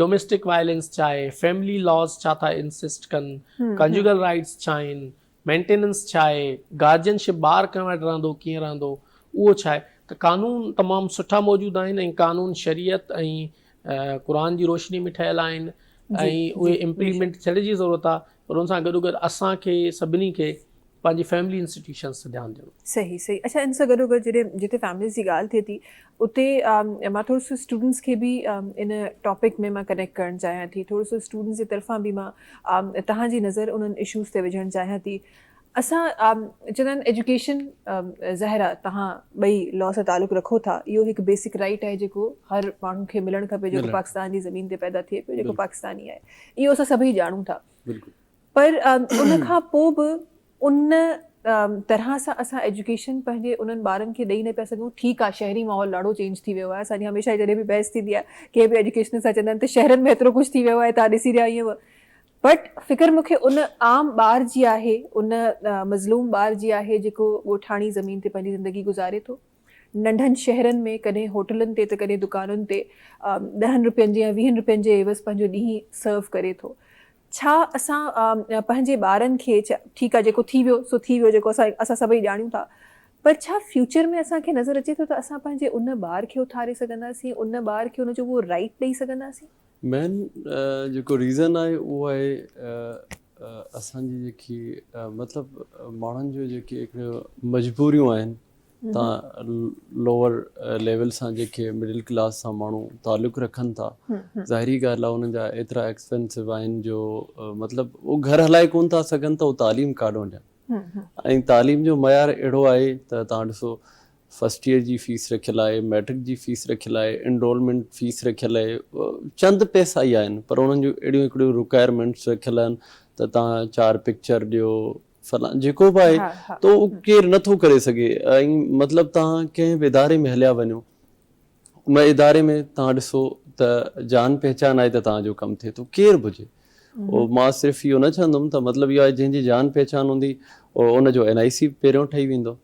ڊوميسٽڪ وائلنس ڇا آهي، فيملي لاز ڇا ٿا انسسٽ ڪن، ڪنجوگل رائٽس ڇا آهن، مينٽيننس ڇا آهي، گارجين شپ ٻار ڪنهن وٽ رهندو ڪيئن رهندو اهو ڇا آهي ته قانون تمام سٺا موجود آهن ۽ قانون شريعت ۽ قرآن جي روشني ۾ ٺهيل آهن ۽ اهي امپليمينٽ ٿيڻ جي ضرورت آهي پر ان سان گڏوگڏ اسان کي سڀني کي پنهنجي فيملي انسٽيٽيوشنز تي ڌيان ڏيڻو. صحيح صحيح اڇا ان سان گڏو گڏ جڏهن جتي فيمليز جي ڳالهه ٿئي ٿي اتي مان ٿورو سو اسٽوڊنٽس کي به ان ٽاپڪ ۾ مان ڪنيڪٽ ڪرڻ چاهيان ٿي ٿورو سو اسٽوڊنٽس جي طرفان به مان توهان جي نظر انهن اشوز تي وجهڻ چاهيان ٿي اسان چوندا آهن ايجوڪيشن ظاهر آهي توهان ٻئي لا سان تعلق رکو ٿا اهو هڪ بيسڪ رائٽ آهي جيڪو هر ماڻهو کي ملڻ کپي جيڪو پاڪستان جي زمين تي پيدا ٿئي پيو جيڪو پاڪستاني آهي اهو اسان سڀئي ڄاڻون ٿا پر ان کان پوء به ان طرح سان اسان ايجوڪيشن پنهنجي انهن ٻارن کي ڏئي نه پيا سگهون. ٺيڪ آهي شهري ماحول ڏاڍو چينج ٿي ويو آهي. اسان جي هميشه جڏهن به بحث ٿيندي آهي ڪنهن به ايجوڪيشنسٽ سان چوندا آهن ته شهرن ۾ ايترو ڪجهه ٿي ويو آهي توهان ڏسي رهيا آهيو بٽ فڪر مون کي ان عام ٻار جي آهي ان مظلوم ٻار جي آهي جيڪو ڳوٺاڻي زمين تي پنهنجي زندگي گذاري ٿو. ننڍن شهرن ۾ ڪڏهن هوٽلن تي ته ڪڏهن دڪانن تي ڏهن روپين جي يا ويهن روپين جي عيوض پنهنجو ڏينهن سرو ڪري ٿو. ڇا اسان پنهنجي ٻارن کي ٺيڪ آ جيڪو ٿي ويو سو ٿي ويو جيڪو اسان اسان سڀئي ڄاڻيون ٿا پر ڇا فيوچر ۾ اسان کي نظر اچي ٿو ته اسان پنهنجي ان ٻار کي اٿاري سگهنداسين ان ٻار کي ان جو اهو رائيٽ ڏئي سگهنداسين؟ مين جيڪو ريزن آهي اهو آهي اسان جي جيڪي مطلب ماڻهن جو جيڪي هڪڙيون مجبوريون آهن تان لوئر ليول سان جيڪي مڊل ڪلاس سان ماڻهو تعلق رکن ٿا ظاهري ڳالهه آهي انهن جا ايترا ايڪسپينسو آهن جو مطلب هو گهر هلائي ڪون ٿا سگهن ته هو تعليم ڪاڏو ڏين ۽ تعليم جو معيار اهڙو آهي ته تان ڏسو فرسٽ ايئر جي فيس رکيل آهي ميٽرڪ جي فيس رکيل آهي انرولمينٽ فيس رکيل آهي چند پئسا ئي آهن پر انهن جون اهڙيون هڪڙيون رڪوائرمينٽس رکيل آهن ته تان چار پڪچر ڏيو فلان جيڪو به آهي ته اهو ڪير نٿو ڪري سگهي ۽ مطلب توهان ڪنهن به اداري ۾ هليا وڃو ان اداري ۾ توهان ڏسو ته جان پهچان آهي ته توهان جو ڪم ٿئي ٿو ڪير به هجي اهو مان صرف اهو نه چوندم ته مطلب اهو آهي جنهن جي جان پهچان هوندي ان جو اين آء سي پهريون ٺهي ويندو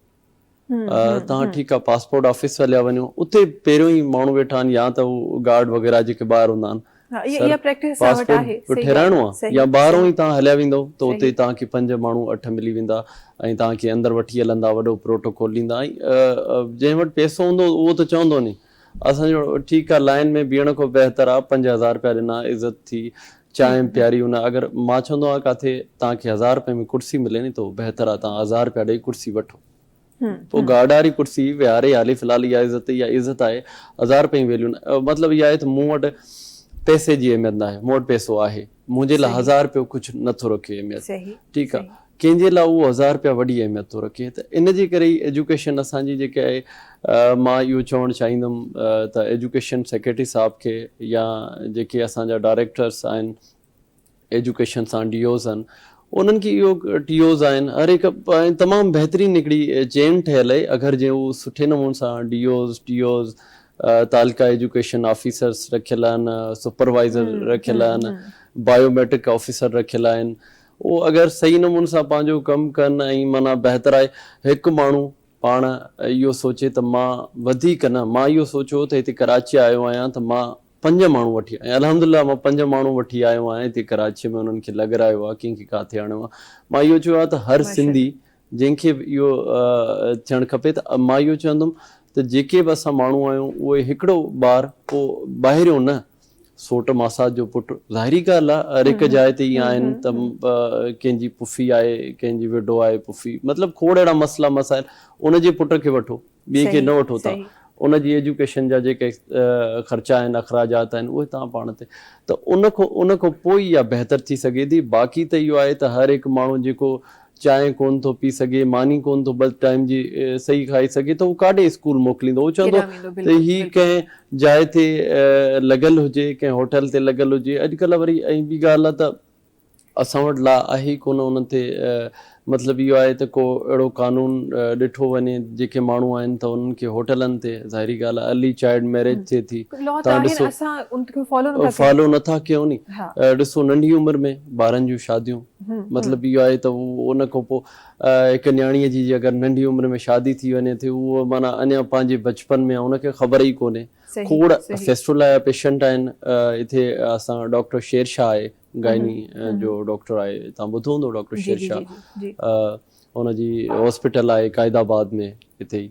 توهان ٺيڪ آهي پاسپورٽ آفيس هليا وڃو اتي پهريون ئي ماڻهو ويٺا آهن يا ته هو گارڊ وغيره جيڪي ٻاهر هوندا آهن اها پريڪٽس اسان وٽ آهي پاسپورٽ ٺهرائڻو آهي يا ٻاهرون ئي توهان هليا ويندو ته اتي توهان کي پنج ماڻهو اٺ ملي ويندا ۽ توهان کي اندر وٺي هلندا وڏو پروٽوڪول ڏيندا ۽ جنهن وٽ پئسو هوندو اهو ته چوندو ني اسان جو ٺيڪ آهي لائن ۾ بيهڻ کان بهتر آهي 5000 رپيا ڏنا عزت ٿي چانهه به پياري ان اگر مان چوندو آهيان ڪاٿي توهان کي هزار رپئي ۾ ڪرسي ملي ني ته بهتر آهي توهان هزار رپيا ڏئي ڪرسي وٺو پوء گارڊ واري ڪرسي ويهاري هالي في الحال اها عزت اها عزت آهي هزار رپئي جي ويليو نه مطلب اها آهي ته مون وٽ پئسي جي اهميت ناهي مون وٽ پئسو آهي منهنجي لاء هزار رپيو ڪجهه نٿو رکي اهميت ٺيڪ آهي ڪنهن جي لاء اهو هزار رپيا وڏي اهميت ٿو رکي ته ان جي ڪري ئي ايجوڪيشن اسان جي جيڪا آهي مان اهو چوڻ چاهيندم ته ايجوڪيشن سيڪريٽري صاحب کي يا جيڪي اسان جا ڊائريڪٽرس آهن ايجوڪيشن سان ڊي اوز آهن انهن کي اهو ٽي اوز آهن هر هڪ تمام بهترين هڪڙي چين ٺهيل آهي اگر جي هو سٺي نموني سان ڊي اوز ٽي اوز تعلقه ايجوڪيشن آفيسرس رکيل آهن سپروائزر رکيل آهن بايو ميٽرڪ آفيسر رکيل آهن اهو اگر صحيح نموني سان پنهنجو ڪم ڪن ۽ معنيٰ بهتر آهي هڪ ماڻهو پاڻ اهو سوچي ته مان وڌيڪ نه مان اهو سوچيو ته هتي ڪراچي آيو آهيان ته مان پنج ماڻهو وٺي ۽ الحمد لله مان پنج ماڻهو وٺي آيو آهيان هتي ڪراچي ۾ انهن کي لڳرايو آهي ڪنهن کي ڪاٿي آڻيو آهي مان اهو چيو آهي ته هر سنڌي جنهن کي به اهو ٿيڻ کپي ته مان اهو چوندم ته جيڪي به اسان ماڻهو آهيون اهي هڪڙو ٻار پوء ٻاهريون نه سوٽ ماسات جو پٽ ظاهري ڳالهه آ هر هڪ جاء تي ائين آهن ته ڪنهن جي پڦي آهي ڪنهن جي وڊو آهي پڦي مطلب کوڙ اهڙا مسئلا مسائل ان جي پٽ کي وٺو ٻئي کي نه وٺو تان ان جي ايجوڪيشن جا جيڪي خرچا آهن اخراجات آهن اهي تان پاڻ تي ته ان کان ان کان پوء اها بهتر ٿي سگهي ٿي باقي ته اهو آهي ته هر هڪ ماڻهو جيڪو چانهه ڪونه ٿو پي سگهي، ماني ڪونه ٿو ٻه ٽائيم جي صحيح کائي سگهي ته هو ڪاڏي اسڪول موڪليندو؟ هو چوندو ته هي ڪنهن جاء تي لڳل هجي، ڪنهن هوٽل تي لڳل هجي. اڄڪلهه وري ۽ ٻي ڳالهه آهي ته اسان وٽ لا آهي ئي ڪونه ان تي مطلب اهو آهي ته ڪو اهڙو قانون ڏٺو وڃي جيڪي ماڻهو آهن ته انهن کي هوٽلن تي ظاهري ڳالهه آهي ارلي چائلڊ ميريج ٿئي ٿي تان ڏسو فالو نٿا ڪيون ني ڏسو ننڍي عمر ۾ ٻارن جون شاديون مطلب اهو آهي ته هو ان کان پوء هڪ نياڻيء جي اگر ننڍي عمر ۾ شادي ٿي وڃي ٿي اهو معنيٰ اڃا پنهنجي بچپن ۾ آهي ان کي خبر ئي ڪونهي کوڙ فيسٽولا جا پيشنٽ آهن هتي اسان ڊاڪٽر شير شاهه آهي گائني جو ڊاڪٽر آهي تان ٻڌو هوندو ڊاڪٽر شير شاهه ان جي هاسپيٽل آهي قائد آباد ۾ هتي ئي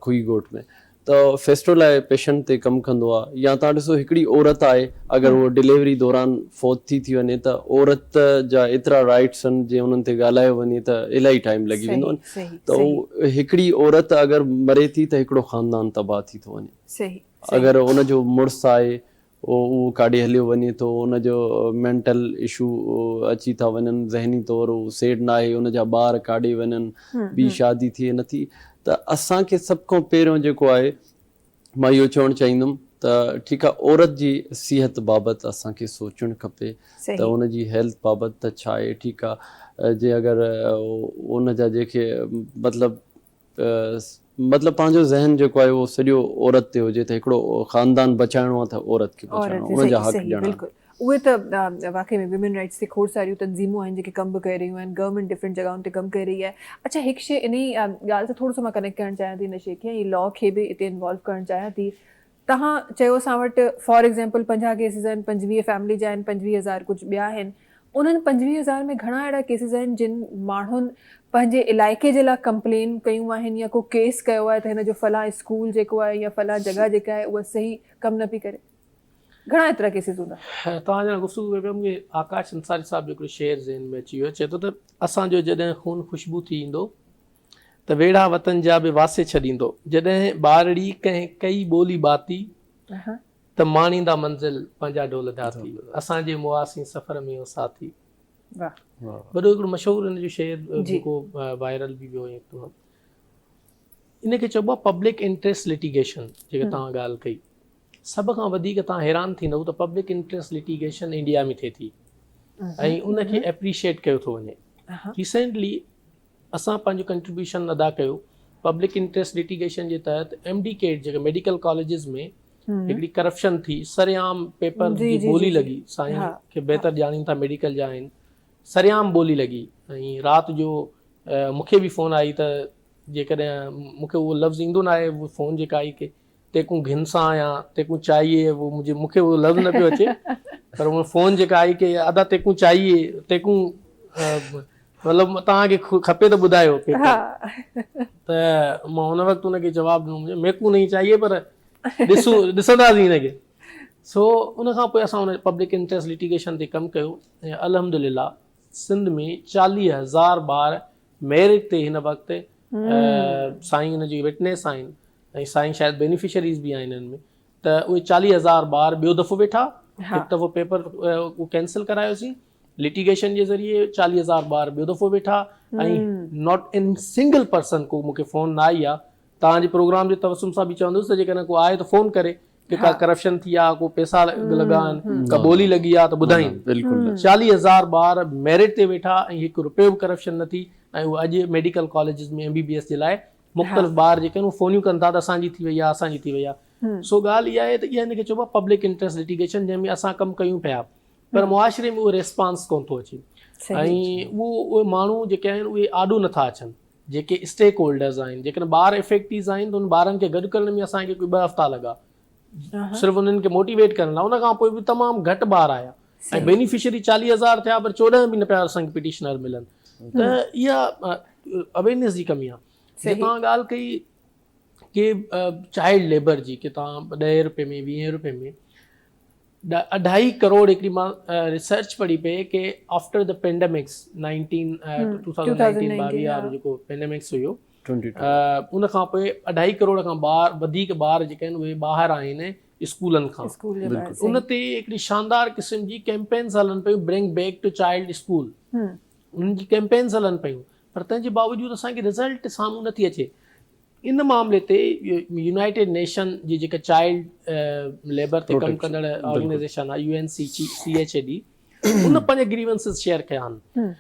کوئي ڳوٺ ۾ ته فيسٽو لاء پيشنٽ تي ڪم ڪندو آ يا توهان ڏسو هڪڙي عورت آهي اگر هوء ڊليوري دوران فوت ٿي ٿي وڃي ته عورت جا ايترا رائٽس آهن جي انهن تي ڳالهايو وڃي ته الاهي ٽائيم لڳي ويندو ته هڪڙي عورت اگر مري ٿي ته هڪڙو خاندان تباهه ٿي ٿو وڃي اگر ان جو مڙس آهي اهو ڪاڏي هليو وڃي ٿو، ان جو مينٽل اشو اچي ٿا وڃن، ذهني طور هو سيٽ ناهي، ان جا ٻار ڪاڏي وڃن، ٻي شادي ٿئي نه ٿي ته اسان کي سڀ کان پهريون جيڪو آهي مان اهو چوڻ چاهيندم ته ٺيڪ آهي عورت جي صحت بابت اسان کي سوچڻ کپي ته ان جي هيلٿ بابت ته ڇا آهي ٺيڪ آهي جي اگر ان جا جيڪي مطلب مطلب پنهنجو ذهن جيڪو آهي اهو سڄو عورت تي هجي ته هڪڙو خاندان بچائڻو آهي ته عورت کي بچائڻو آهي ان جا حق ڏيڻا آهن. اهي ته واقعي ۾ ويمن رائٽس تي کوڙ ساريون تنظيمون آهن جيڪي ڪم به ڪري رهيون آهن گورنمينٽ ڊفرنٽ جڳهن تي ڪم ڪري رهي آهي اڇا هڪ شي انهي ڳالهه سان ٿورو سو مان ڪنيڪٽ ڪرڻ چاهيان ٿي ان شي کي ۽ لا کي به اتي انوالو ڪرڻ چاهيان ٿي توهان چيو اسان وٽ فار ايگزيمپل 50 ڪيسز آهن 25 فيملي جا آهن 25 هزار ڪجهه ٻيا آهن انهن 25 هزار ۾ گهڻا اهڙا ڪيسز آهن جن ماڻهن پنهنجي علائقي جي لاء ڪمپلين ڪيون آهن يا ڪو ڪيس ڪيو آهي ته هن جو فلان اسڪول جيڪو آهي يا فلان جڳهه جيڪا آهي اها صحيح ڪم نه پئي ڪري گهڻا ايترا ڪيسز هوندا. توهان جڏهن گفتگو ڪئي پيا مون کي آڪاش انصاري صاحب جو هڪڙو شعر ذهن ۾ اچي ويو چئي ٿو ته اسان جو جڏهن خون خوشبو ٿي ايندو ته ويڙها وطن جا به واسي ڇڏيندو. جڏهن ٻارڙي ڪنهن ڪئي ٻولي ٻاتي، ته ماڻيندا منزل پنهنجا ڍول ڌاتي. اسان جي مئاسين سفر ۾ او ساٿي. وڏو هڪڙو مشهور هن جو شعر جيڪو وائرل به ويو ۽ ان کي چئبو آهي پبلڪ انٽريسٽ لٽيگيشن جيڪا توهان ڳالهه ڪئي. سڀ کان وڌيڪ توهان حيران ٿيندؤ ته پبلڪ انٽريسٽ لٽيگيشن انڊيا ۾ ٿئي ٿي ۽ ان کي ايپريشيٽ ڪيو ٿو وڃي. ريسينٽلي اسان پنهنجو ڪنٽريبيوشن ادا ڪيو پبلڪ انٽريسٽ لٽيگيشن جي تحت ايم ڊي ڪيٽ جيڪي ميڊيڪل ڪاليجز ۾ هڪڙي ڪرپشن ٿي سرعام پيپر جي ٻولي لڳي سائين کي بهتر ڄاڻين ٿا ميڊيڪل جا آهن سرعام ٻولي لڳي ۽ رات جو مونکي به فون آئي ته جيڪڏهن مونکي اهو لفظ ايندو نه آهي فون جيڪا آئي ڪي تيڪون گهنسان يا تيڪون چاهيي اهو منهنجي مونکي اهو لفظ نه پيو اچي پر اهو فون جيڪا آئي ڪي ادا تيڪون چاهيي تيڪون مطلب توهان کي کپي ته ٻڌايو پيپر ته مان ان وقت ان کي جواب ڏنو منهنجو ميڪون نہیں چاهيي پر ڏسون ڏسنداسين هن کي سو ان کان پوء اسان ان پبلڪ انٽريسٽ لٽيگيشن تي ڪم ڪيو ۽ الحمد لله سنڌ ۾ 40000 ٻار ميرٽ تي هن وقت سائين ان جي وٽنيس آهن ۽ سائين شايد بينيفشريز به آهن انهن ۾ ته اهي 40000 ٻار ٻيو دفعو ويٺا هڪ دفعو پيپر اهو ڪينسل ڪرايوسين لٽيگيشن جي ذريعي 40000 ٻار ٻيو دفعو ويٺا ۽ not in single person کو مونکي فون نه آئي آ توهان جي پروگرام جي توسم سان به چوندس ته جيڪڏهن ڪو آهي ته فون ڪري ڪي ڪا ڪرپشن ٿي آ ڪو پيسا لڳا آهن ڪا ٻولي لڳي آ ته ٻڌائين بلڪل 40000 ٻار ميرٽ تي ويٺا ۽ هڪ روپيو به ڪرپشن نه ٿي ۽ اهي اڄ medical colleges ۾ M B B S جي لاء مختلف ٻار جيڪي آهن اهي فونيون ڪن ٿا ته اسان جي ٿي وئي آهي اسان جي ٿي وئي آهي سو ڳالهه اها آهي ته اها هن کي چئبو آهي پبلڪ انٽرسٽ لٽيگيشن جنهن ۾ اسان ڪم ڪيون پيا پر معاشري ۾ اهو ريسپانس ڪون ٿو اچي ۽ اهو اهي ماڻهو جيڪي آهن اهي آڏو نٿا اچن جيڪي اسٽيڪ هولڊرز آهن جيڪڏهن ٻار افيڪٽيز آهن ته ان ٻارن کي گڏ ڪرڻ ۾ اسان کي ڪوئي ٻه هفتا لڳا صرف انهن کي موٽيويٽ ڪرڻ لاء ان کان پوء به تمام گهٽ ٻار آيا ۽ بينيفشري 40000 ٿيا پر 14 به نه پيا اسان کي پٽيشنر ملن ته اها اويرنيس جي ڪمي آهي جي توهان ڳالهه ڪئي ڪي چائلڊ ليبر جي ڪي توهان 10 روپي ۾ 20 روپي ۾ اڍائي ڪروڙ هڪڙي مان ريسرچ پڙهي پئي ڪي آفٽر the pandemics 19 2019 22 وارو جيڪو پينڊمڪس هيو ان کان پوء اڍائي ڪروڙ کان ٻار وڌيڪ ٻار جيڪي آهن اهي ٻاهر آهن اسڪولن کان ان تي هڪڙي شاندار قسم جي ڪيمپينز هلن پيون bring back to child school انهن جي ڪيمپينز هلن پيون پر تنهن جي باوجود اسان کي رزلٽ سامهون نٿي اچي ان معاملي تي يونائيٽيڊ نيشن جي جيڪا چائلڊ ليبر تي ڪم ڪندڙ آرگنائيزيشن آهي U N C C H A D ان پنهنجا گريونسز شيئر ڪيا آهن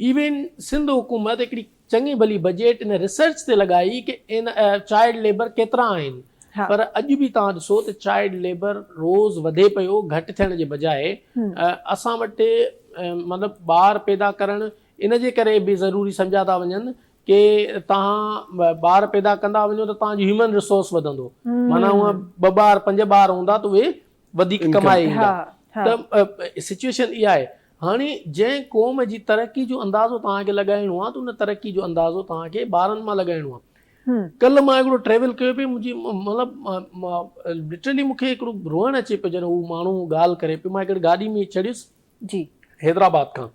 ايون سنڌ حڪومت هڪڙي چڱي ڀلي بجيٽ ان ريسرچ تي لڳائي ڪي ان چائلڊ ليبر ڪيترا آهن پر اڄ به توهان ڏسو ته چائلڊ ليبر روز وڌي پيو گهٽ ٿيڻ جي بجاء اسان وٽ مطلب ٻار پيدا ڪرڻ ان جي ڪري به ضروري سمجهيا ٿا وڃن ڪي توهان ٻار پيدا ڪندا وڃو ته توهان جو هيومن ريسورس وڌندو معنيٰ هونء ٻه ٻار پنج ٻار هوندا ته اهي وڌيڪ ڪمائي ايندا ته سچويشن اها آهي هاڻي جنهن قوم جي ترقي جو اندازو توهان کي لڳائڻو آهي ته ان ترقي جو اندازو توهان کي ٻارن مان لڳائڻو آهي ڪلهه مان هڪڙو ٽريول ڪيو پئي منهنجي مطلب لٽرلي مون کي هڪڙو روئڻ اچي پيو جڏهن هو ماڻهو ڳالهه ڪري پيو مان هڪڙي گاڏي ۾ چڙهيس جي حيدرآباد کان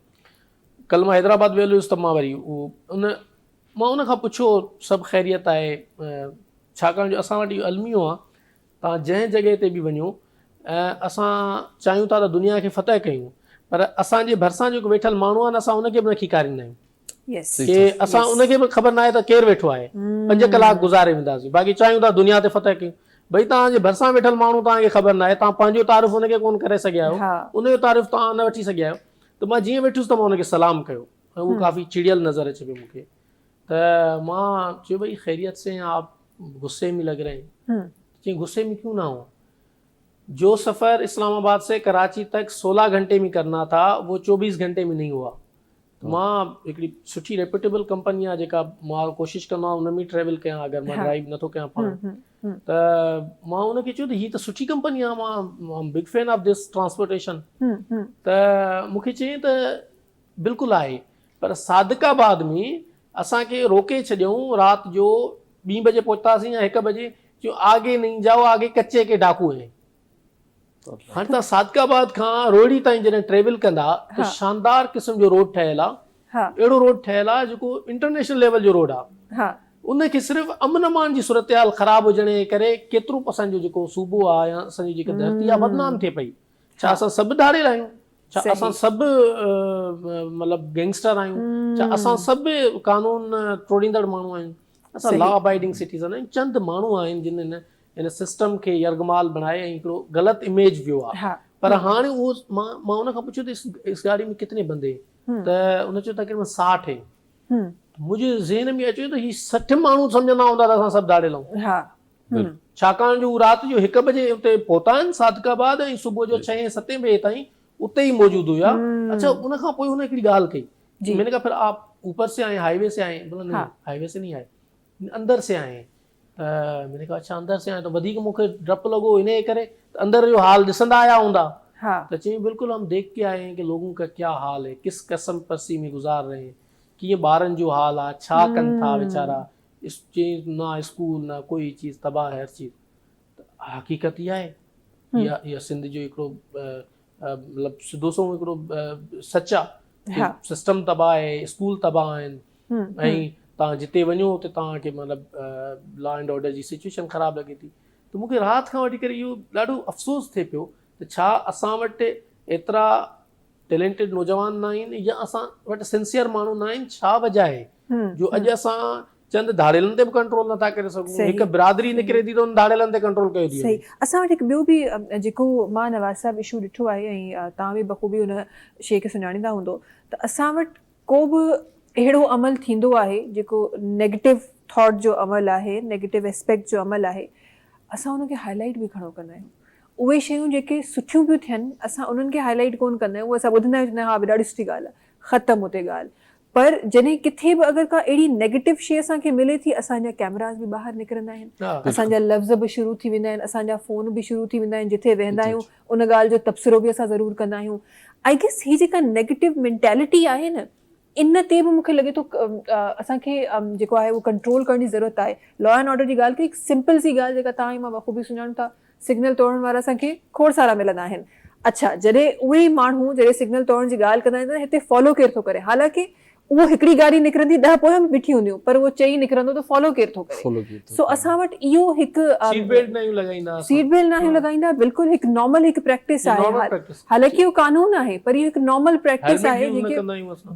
ڪلهه مان حيدرآباد ويل هيس ته مان وري اهو ان مان ان کان پڇيو سڀ خيريت آهي ڇاڪاڻ جو اسان وٽ اهو الميو آهي توهان جنهن جڳهه تي به وڃو اسان چاهيون ٿا ته دنيا کي فتح ڪيون پر اسان جي ڀرسان جيڪو ويٺل ماڻهو آهي اسان ان کي به نه کيڪاريندا آهيون ڪي اسان ان کي به خبر ناهي ته ڪير ويٺو آهي پنج ڪلاڪ گذاري وينداسين باقي چاهيون ٿا دنيا تي فتح ڪيون ڀئي توهان جي ڀرسان ويٺل ماڻهو توهان کي خبر ناهي توهان پنهنجو تعارف ان کي ڪونه ڪري سگهيا آهيو ان جو تعارف توهان نه وٺي سگهيا آهيو ته مان جيئن ويٺس ته مان ان کي سلام ڪيو ۽ اهو ڪافي چڙيل نظر اچي پيو مون کي ته مان چيو ڀئي خيريت سي ہیں آپ غصي ۾ لڳ رهي ہیں چيائين غصي ۾ ڪيون نه هون جو سفر اسلام آباد سي ڪراچي تڪ 16 گهنٽي ۾ ڪرنا ٿا وہ 24 گهنٽي ۾ نهين هوا ته مان هڪڙي سٺي ريپيوٽيبل ڪمپني آهي جيڪا مان ڪوشش ڪندو آهيان ان ۾ ٽريول ڪيان اگر مان ڊرائيو نٿو ڪيان پاڻ ته مان ان کي چيو ته هي ته سٺي ڪمپني آهي مان big fan of this transportation ته مون کي چيائين ته بلڪل آهي پر صادق آباد ۾ اسان کي روڪي ڇڏيائون رات جو ٻين بجي پهتاسين يا هڪ بجي چيو آگي نهين جائو آگي ڪچي ڪي ڊاڪو هين هاڻي توهان صادق آباد کان روهڙي تائين جڏهن ٽريول ڪندا ته شاندار قسم جو روڊ ٺهيل آهي اهڙو روڊ ٺهيل آهي جيڪو انٽرنيشنل ليول جو روڊ آهي ان کي صرف امن امان جي صورتحال خراب هجڻ جي ڪري ڪيترو اسان جو جيڪو صوبو آهي يا اسان جي جيڪا ڌرتي آهي بدنام ٿئي پئي ڇا اسان سڀ ڌاڙيل آهيون ڇا اسان سڀ مطلب گينگسٽر آهيون ڇا اسان سڀ قانون ٽوڙيندڙ ماڻهو آهيون اسان لا ابائيڊنگ سٽيزن آهيون چند ماڻهو آهن جن هن هن سسٽم کي يرغمال بڻائي ۽ هڪڙو غلط اميج ويو آهي پر هاڻي اهو مان مان ان کان پڇيو ته اس گاڙي ۾ ڪتني بندي ته ان چيو تقريبن 60 هين. منهنجي ذهن ۾ اچي ويو ته هي 60 ماڻهو سمجهندا هوندا ته اسان سڀ ڌاڙيل آهيون. ها. ڇاڪاڻ جو هو رات جو هڪ بجي اتي پهتا آهن صادق آباد ۽ صبح جو ڇهين ستين بجي تائين اتي ئي موجود هيا. اڇا ان کان پوء هن هڪڙي ڳالهه ڪئي. مين ني ڪها پھر آپ اوپر سي آئي هائي وي سي آئي بولا نهين هائي وي سي نهين آئي اندر سي آئي هين ته مين ني ڪها اڇا اندر سي آئي ته وڌيڪ مون کي ڊپ لڳو انهيء ڪري ته اندر جو حال ڏسندا آيا هوندا. ته چيائين بلڪل هم ديک ڪي آئي هين ڪي لوگون ڪا ڪيا حال هي ڪس قسم پرسي ۾ گذار رهي هين ڪيئن ٻارن جو حال آ ڇا ڪن ٿا ويچارا چيائين نه اسڪول نه ڪوئي چيز تباهه هر چيز ته حقيقت اها آهي اها اها سنڌ جو هڪڙو مطلب سڌو سنئون هڪڙو سچ آ سسٽم تباهه آهي اسڪول تباهه آهن ۽ توهان جتي وڃو اتي توهان کي مطلب لا اينڊ آرڊر جي سچويشن خراب لڳي ٿي ته مون کي رات کان وٺي ڪري اهو ڏاڍو افسوس ٿئي پيو ته ڇا اسان وٽ ايترا ٽيلنٽيڊ نوجوان نه آهن يا اسان وٽ سنسيئر ماڻهو نه آهن ڇا وجه آهي جو اڄ اسان چند ڌاڙيلن تي به ڪنٽرول نٿا ڪري سگهون هڪ برادري نڪري ٿي ته ان ڌاڙيلن تي ڪنٽرول ڪيو ٿي وڃي. اسان وٽ هڪ ٻيو به جيڪو مان نواز صاحب اشو ڏٺو آهي ۽ توهان به بخوبي ان شيء کي سڃاڻيندا هوندو ته اسان وٽ ڪو به اهڙو عمل ٿيندو آهي جيڪو نيگيٽو ٿاٽ جو عمل آهي نيگيٽو اسپيڪٽ جو عمل آهي اسان ان کي هائي لائيٽ به گهڻو ڪندا آهيون اهي شيون جيڪي سٺيون پيون ٿين اسان انهن کي هائي لائيٽ ڪونه ڪندا آهيون اهي اسان ٻڌندا آهيون چوندا آهيون ها ڀئي ڏاڍي سٺي ڳالهه آهي ختم اتي ڳالهه پر جڏهن ڪٿي به اگر ڪا اهڙي نيگيٽو شي اسان کي ملي ٿي اسان جا ڪيمراز به ٻاهر نڪرندا آهن اسان جا لفظ به شروع ٿي ويندا آهن اسان جا فون به شروع ٿي ويندا آهن جٿي ويهندا آهيون ان ڳالهه جو تبصرو به اسان ضرور ڪندا آهيون I guess هي جيڪا نيگيٽو مينٽيلٽي آهي نه ان تي به مونکي لڳي ٿو اسان کي جيڪو آهي اهو ڪنٽرول ڪرڻ جي ضرورت آهي لا اينڊ آرڊر جي ڳالهه ڪئي هڪ سمپل سي ڳالهه جيڪا توهان ۽ مان بخوبي سڃاڻون ٿا سگنل توڙڻ وارا اسان کي کوڙ سارا ملندا آهن اڇا جڏهن اهي ئي ماڻهو جڏهن سگنل توڙڻ جي ڳالهه ڪندا آهن ته هتي فالو ڪير ٿو ڪري حالانڪه اهو هڪڙي گاڏي نڪرندي 10 پويان به بيٺي هونديون پر اهو چئي نڪرندو ته فالو ڪير ٿو ڪري سو اسان وٽ اهو هڪ سيٽ بيلٽ ناهيون لڳائيندا سيٽ بيلٽ ناهيون لڳائيندا بلڪل هڪ نارمل هڪ پريڪٽس آهي حالانڪه اهو قانون آهي پر اهو هڪ نارمل پريڪٽس آهي جيڪي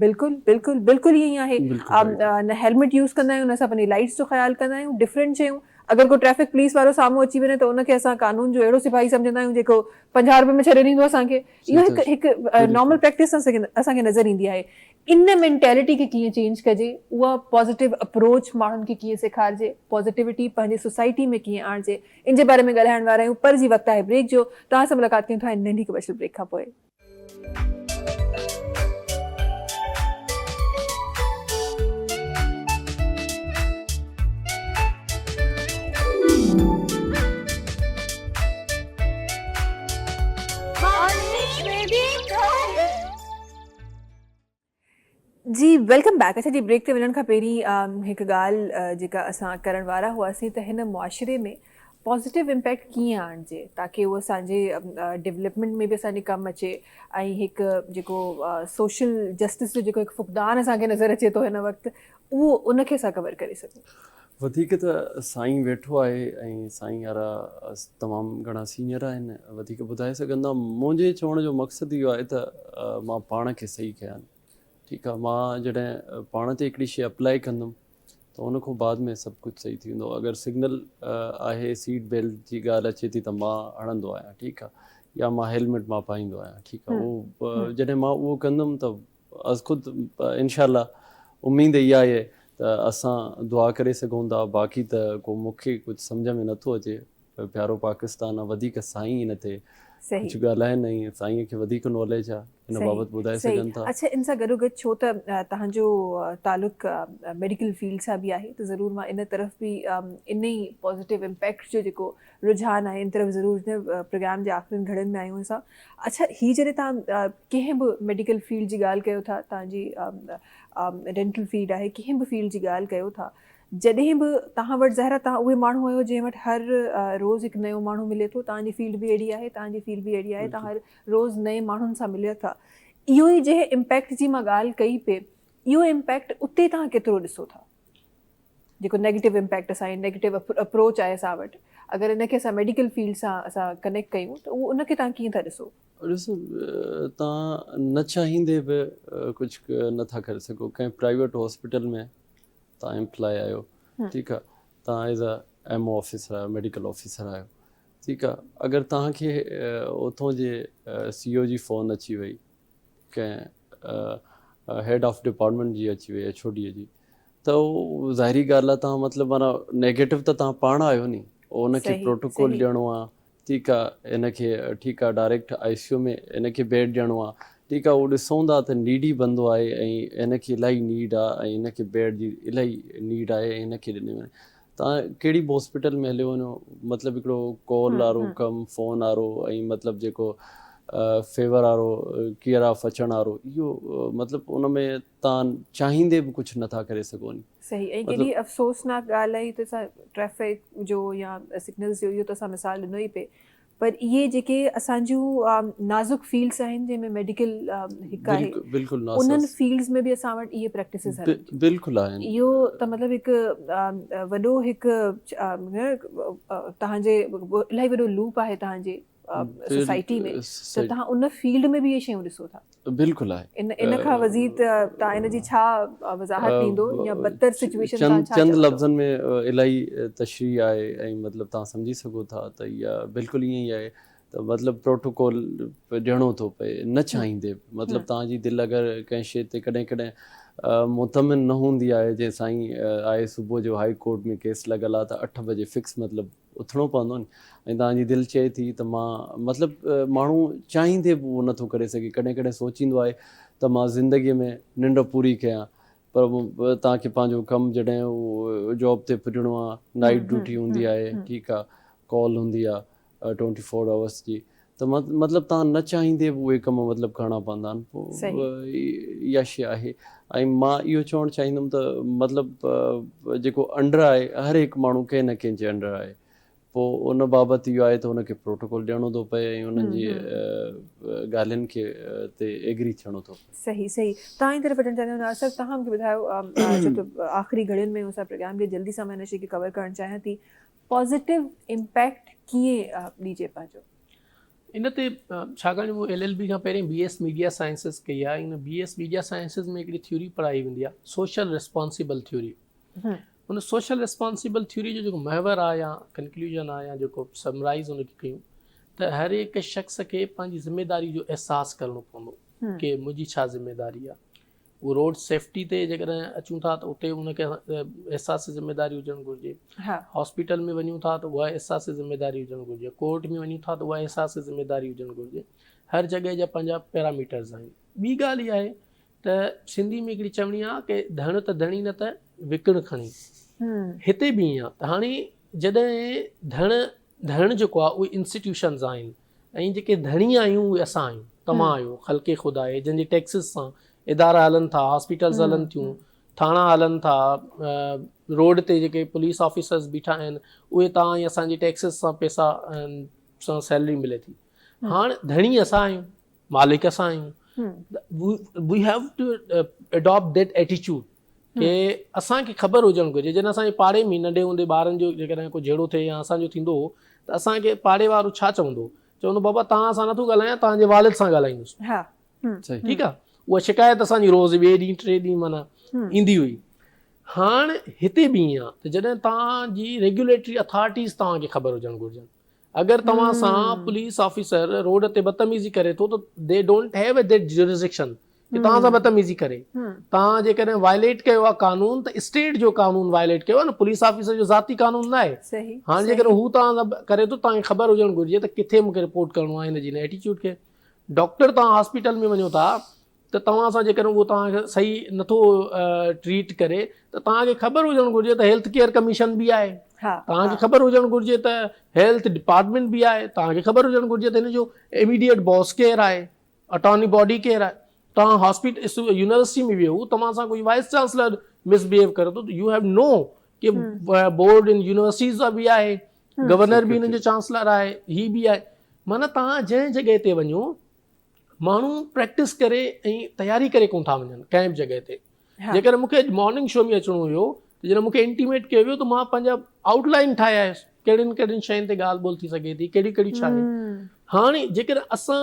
بلڪل بلڪل بلڪل ائين ئي آهي نه هيلمٽ يوز ڪندا آهيون نه اسان پنهنجي لائٽس جو خيال ڪندا آهيون ڊفرنٽ شيون اگر ڪو ٽريفڪ پوليس وارو سامهون اچي وڃي ته ان کي اسان قانون جو اهڙو سپاهي سمجهندا آهيون جيڪو 50 روپيه ۾ ڇڏي ڏيندو اسان کي اهو هڪ هڪ نارمل پريڪٽس اسان کي نظر ايندي آهي ان مينٽيلٽي کي ڪيئن چينج ڪجي اها پازيٽو اپروچ ماڻهن کي ڪيئن سيکارجي پازيٽوٽي پنهنجي سوسائٽي ۾ ڪيئن آڻجي ان جي باري ۾ ڳالهائڻ وارا آهيون پر جي وقت آهي بريڪ جو توهان سان ملاقات ڪيون ٿا ان ننڍي ڪمرشل بريڪ کان پوء. جي welcome back اڇا جي بريڪ تي وڃڻ کان پهرين هڪ ڳالهه جيڪا اسان ڪرڻ وارا هئاسين ته هن معاشري ۾ پازيٽو امپيڪٽ ڪيئن آڻجي تاڪي اهو اسانجي ڊولپمينٽ ۾ به اسانجي ڪم اچي ۽ هڪ جيڪو سوشل جسٽس جو جيڪو هڪ فقدان اسانکي نظر اچي ٿو هن وقت اهو ان کي اسان ڪور ڪري سگهون. وڌيڪ ته سائين ويٺو آهي ۽ سائين وارا تمام گهڻا سينئر آهن وڌيڪ ٻڌائي سگهندا منهنجي چوڻ جو مقصد اهو آهي ته مان پاڻ کي صحيح ڪيان ٺيڪ آهي مان جڏهن پاڻ تي هڪڙي شي اپلائي ڪندم ته ان کان بعد ۾ سڀ ڪجهه صحيح ٿي ويندو اگر سگنل آهي سيٽ بيلٽ جي ڳالهه اچي ٿي ته مان هڻندو آهيان ٺيڪ آهي يا مان هيلمٽ مان پائيندو آهيان ٺيڪ آهي اهو جڏهن مان اهو ڪندم ته از خود انشاء الله اميد اها آهي ته اسان دعا ڪري سگهون ٿا باقي ته ڪو مون کي ڪجهه سمجهه ۾ نٿو اچي پيارو پاڪستان آ وڌيڪ سائين ان تي ڪجهه ڳالهائن ۽ سائين کي وڌيڪ ناليج آ ان بابت ٻڌائي سگهن ٿا. اڇا ان سان گڏو گڏ ڇو ته توهان جو تعلق ميڊيڪل فيلڊ سان به آهي ته ضرور مان ان طرف به ان ئي پازيٽو امپيڪٽ جو جيڪو رجحان آهي ان طرف ضرور هن پروگرام جي آخرين گهڙين ۾ آهيون اسان اڇا هي جڏهن توهان ڪنهن به ميڊيڪل فيلڊ جي ڳالهه ڪيو ٿا توهان جي ڊينٽل فيلڊ آهي ڪنهن به فيلڊ جي ڳالهه ڪيو ٿا جڏهن به توهان وٽ ظاهر آهي توهان اهي ماڻهو آهيو جنهن وٽ هر روز هڪ نيو ماڻهو ملي ٿو توهان جي فيلڊ به اهڙي آهي توهان جي فيلڊ به اهڙي آهي توهان هر روز نئين ماڻهن سان مليو ٿا اهو ئي جنهن امپيڪٽ جي مان ڳالهه ڪئي پئي اهو امپيڪٽ اتي توهان ڪيترو ڏسو ٿا جيڪو نيگيٽو امپيڪٽ اسان جي نيگيٽو اپروچ آهي اسان وٽ اگر ان کي اسان ميڊيڪل فيلڊ سان اسان ڪنيڪٽ ڪيون ته اهو ان کي توهان ڪيئن ٿا ڏسو؟ ڏسو توهان نه چاهيندي به ڪجهه نه ٿا ڪري سگهو ڪنهن پرائيويٽ هاسپيٽل ۾ توهان امپلائي آهيو ٺيڪ آهي توهان as a M O officer آهيو ميڊيڪل آفيسر آهيو ٺيڪ آهي اگر توهان کي اتون جي سي او جي فون اچي وئي ڪنهن هيڊ آف ڊپارٽمينٽ جي اچي وئي ايڇ او ڊي جي. ته اهو ظاهري ڳالهه آهي توهان مطلب معنيٰ نيگيٽو ته توهان پاڻ آهيو ني ان کي پروٽوڪول ڏيڻو آهي ٺيڪ آ هن کي ٺيڪ آ ڊائريڪٽ آء سي يو ۾ هن کي بيڊ ڏيڻو آ ٺيڪ آ هو ڏسون ٿا ته نيڊي بندو آهي ۽ هن کي الاهي نيڊ آ ۽ هن کي بيڊ جي الاهي نيڊ آهي ۽ هن کي ڏني وڃي تان ڪهڙي به هاسپيٽل ۾ هليو وڃو مطلب هڪڙو ڪال وارو ڪم فون وارو ۽ مطلب جيڪو فيور وارو ڪيئر آف اچڻ وارو اهو مطلب ان ۾ تان چاهيندي به ڪجهه نٿا ڪري سگهو ني. صحيح ۽ ڪيڏي افسوسناڪ ڳالهه آهي ته اسان ٽريفڪ جو يا سگنلز جو اهو ته اسان مثال ڏنو ئي پئي پر اهي جيڪي اسان جون نازڪ فيلڊس آهن جنهن ۾ ميڊيڪل هڪ آهي بلڪل انهن فيلڊس ۾ به اسان وٽ اهي پريڪٽسز هلن ٿيون بلڪل آهن اهو ته مطلب هڪ وڏو هڪ تهان جي الاهي وڏو لوپ آهي تهان جي سوسائٽي ۾ ته تهان ان فيلڊ ۾ به اهي شيون ڏسو ٿا. بلڪل آهي. ان ان کان وزيد تهان ان جي ڇا وضاحت ڏيندو يا بدتر سچويشن تهان ڇا چند لفظن ۾ الاهي تشريح آهي ۽ مطلب تهان سمجهي سگهو ٿا ته اها بلڪل ائين ئي آهي ته مطلب پروٽوڪول ڏيڻو ٿو پئي نه چاهيندي به مطلب تهان جي دل اگر ڪنهن شي تي ڪڏهن ڪڏهن مطمئن نه هوندي آهي جي سائين آهي صبح جو هائي ڪورٽ ۾ ڪيس لڳل آهي ته اٺ بجي فڪس مطلب اٿڻو پوندو ني ۽ توهان جي دل چئي ٿي ته مان مطلب ماڻهو چاهيندي به اهو نٿو ڪري سگهي ڪڏهن ڪڏهن سوچيندو آهي ته مان زندگي ۾ ننڊ پوري ڪيان پر توهان کي پنهنجو ڪم جڏهن اهو جاب تي پڄڻو آهي نائٽ ڊيوٽي هوندي آهي ٺيڪ آهي ڪال هوندي آهي ٽوئنٽي فور آورس جي ته مطلب توهان نه چاهيندي به اهي ڪم مطلب ڪرڻا پوندا آهن پوء اها شي آهي ۽ مان اهو چوڻ چاهيندم ته مطلب جيڪو انڊر آهي هر هڪ ماڻهو ڪنهن نه ڪنهن جي انڊر آهي پوء ان بابت اهو آهي ته ان کي پروٽوڪول ڏيڻو ٿو پئي ۽ انهن جي ڳالهين کي تي ايگري ٿيڻو ٿو پئي. صحيح صحيح توهان جي طرف اچڻ چاهيندم ناز صاحب توهان مونکي ٻڌايو ڇو ته آخري گهڙين ۾ اسان پروگرام جي جلدي سان مان هن شي کي ڪور ڪرڻ چاهيان ٿي پازيٽو امپيڪٽ ڪيئن ڏجي پنهنجو. ان تي ڇاڪاڻ جو مون ايل ايل بي کان پهرين بي ايس ميڊيا سائنسز ڪئي آهي ان بي ايس ميڊيا سائنسز ۾ هڪڙي ٿيوري پڙهائي ويندي آهي سوشل ريسپانسبل ٿيوري ان سوشل ريسپانسبل ٿيوري جو جيڪو محور آهي يا ڪنڪلوزن آهي يا جيڪو سمرائز ان کي ڪيون ته هر هڪ شخص کي پنهنجي ذميداري جو احساس ڪرڻو پوندو ڪي منهنجي ڇا ذميداري آهي اهو روڊ سيفٽي تي جيڪڏهن اچون ٿا ته اتي ان کي احساس ذميداري هجڻ گهرجي هاسپيٽل ۾ وڃون ٿا ته اها احساس ذميداري هجڻ گهرجي ڪورٽ ۾ وڃون ٿا ته اها احساس ذميداري هجڻ گهرجي هر جڳهه جا پنهنجا پيراميٽرز آهن ٻي ڳالهه اها آهي ته سنڌي ۾ هڪڙي چوڻي آهي ڪي ڌڻ ته ڌڻي نه ته وڪڻ کڻي هتي به ائين آهي ته هاڻي جڏهن ڌڻ ڌڻ جيڪو آهي اهي انسٽيٽيوشنز آهن ۽ جيڪي ڌڻي آهيون اهي اسان آهيون، توهان آهيو، خلق خدا آهي، جنهن جي ٽيڪسز سان ادارا هلن ٿا، هاسپيٽلز هلن ٿيون، ٿاڻا هلن ٿا، روڊ تي جيڪي پوليس آفيسرز بيٺا آهن اهي توهان ۽ اسان جي ٽيڪسز سان پيسا سان سيلري ملي ٿي. هاڻ ڌڻي اسان آهيون، مالڪ اسان آهيون، we have to adopt that attitude ڪي اسان کي خبر هجڻ گهرجي جڏهن اسان جي پاڙي ۾ ننڍي هوندي ٻارن جو جيڪڏهن ڪو جهيڙو ٿئي يا اسان جو ٿيندو هو ته اسان کي پاڙي وارو ڇا چوندو هو چوندو بابا توهان سان نٿو ڳالهايان توهان جي والد سان ڳالهائيندس ٺيڪ آ اها شڪايت اسان جي روز ٻئي ڏينهن ٽي ڏينهن معنيٰ ايندي هئي هاڻ هتي به ائين آ ته جڏهن توهان جي ريگيوليٽري اٿارٽيز توهان کي خبر هجڻ گهرجن اگر توهان سان پوليس آفيسر روڊ تي بدتميزي ڪري ٿو ته they don't have a that jurisdiction ڪي توهان سان بدتميزي ڪري. توهان جيڪڏهن وائليٽ ڪيو آهي قانون ته اسٽيٽ جو قانون وائليٽ ڪيو آهي نه پوليس آفيسر جو ذاتي قانون نه آهي. هاڻي جيڪڏهن هو توهان سان ڪري ٿو توهان کي خبر هجڻ گهرجي ته ڪٿي مون کي رپورٽ ڪرڻو آهي هن جي هن ايٽيٽيوڊ کي. ڊاڪٽر توهان هاسپيٽل ۾ وڃو ٿا ته توهان سان جيڪڏهن اهو توهان کي صحيح نٿو ٽريٽ ڪري ته توهان کي خبر هجڻ گهرجي ته هيلٿ ڪيئر ڪميشن به آهي توهان کي خبر هجڻ گهرجي ته هيلٿ ڊپارٽمينٽ به آهي توهان کي خبر هجڻ گهرجي ته هن جو اميڊيٽ باس ڪير آهي اٽارني باڊي ڪير آهي توهان هاسپيٽل يونيورسٽي ۾ ويهو توهان سان ڪوئي وائس چانسلر مس بيهيو ڪري ٿو ته you have نو ڪي بورڊ ان يونيورسٽيز جا به آهي گورنر به انهن جو چانسلر آهي هي به آهي معنيٰ توهان جنهن جڳهه تي وڃو ماڻهو پريڪٽس ڪري ۽ تياري ڪري ڪونه ٿا وڃن ڪنهن به جڳهه تي جيڪڏهن مونکي اڄ مارننگ شو ۾ اچڻو هيو ته جڏهن مونکي انٽيميٽ ڪيو ويو ته مان پنهنجا آئوٽ لائن ٺاهي آيس ڪهڙين ڪهڙين شين تي ڳالهه ٻولهه ٿي سگهي ٿي ڪهڙيون ڪهڙيون ڇا آهن هاڻي جيڪڏهن اسان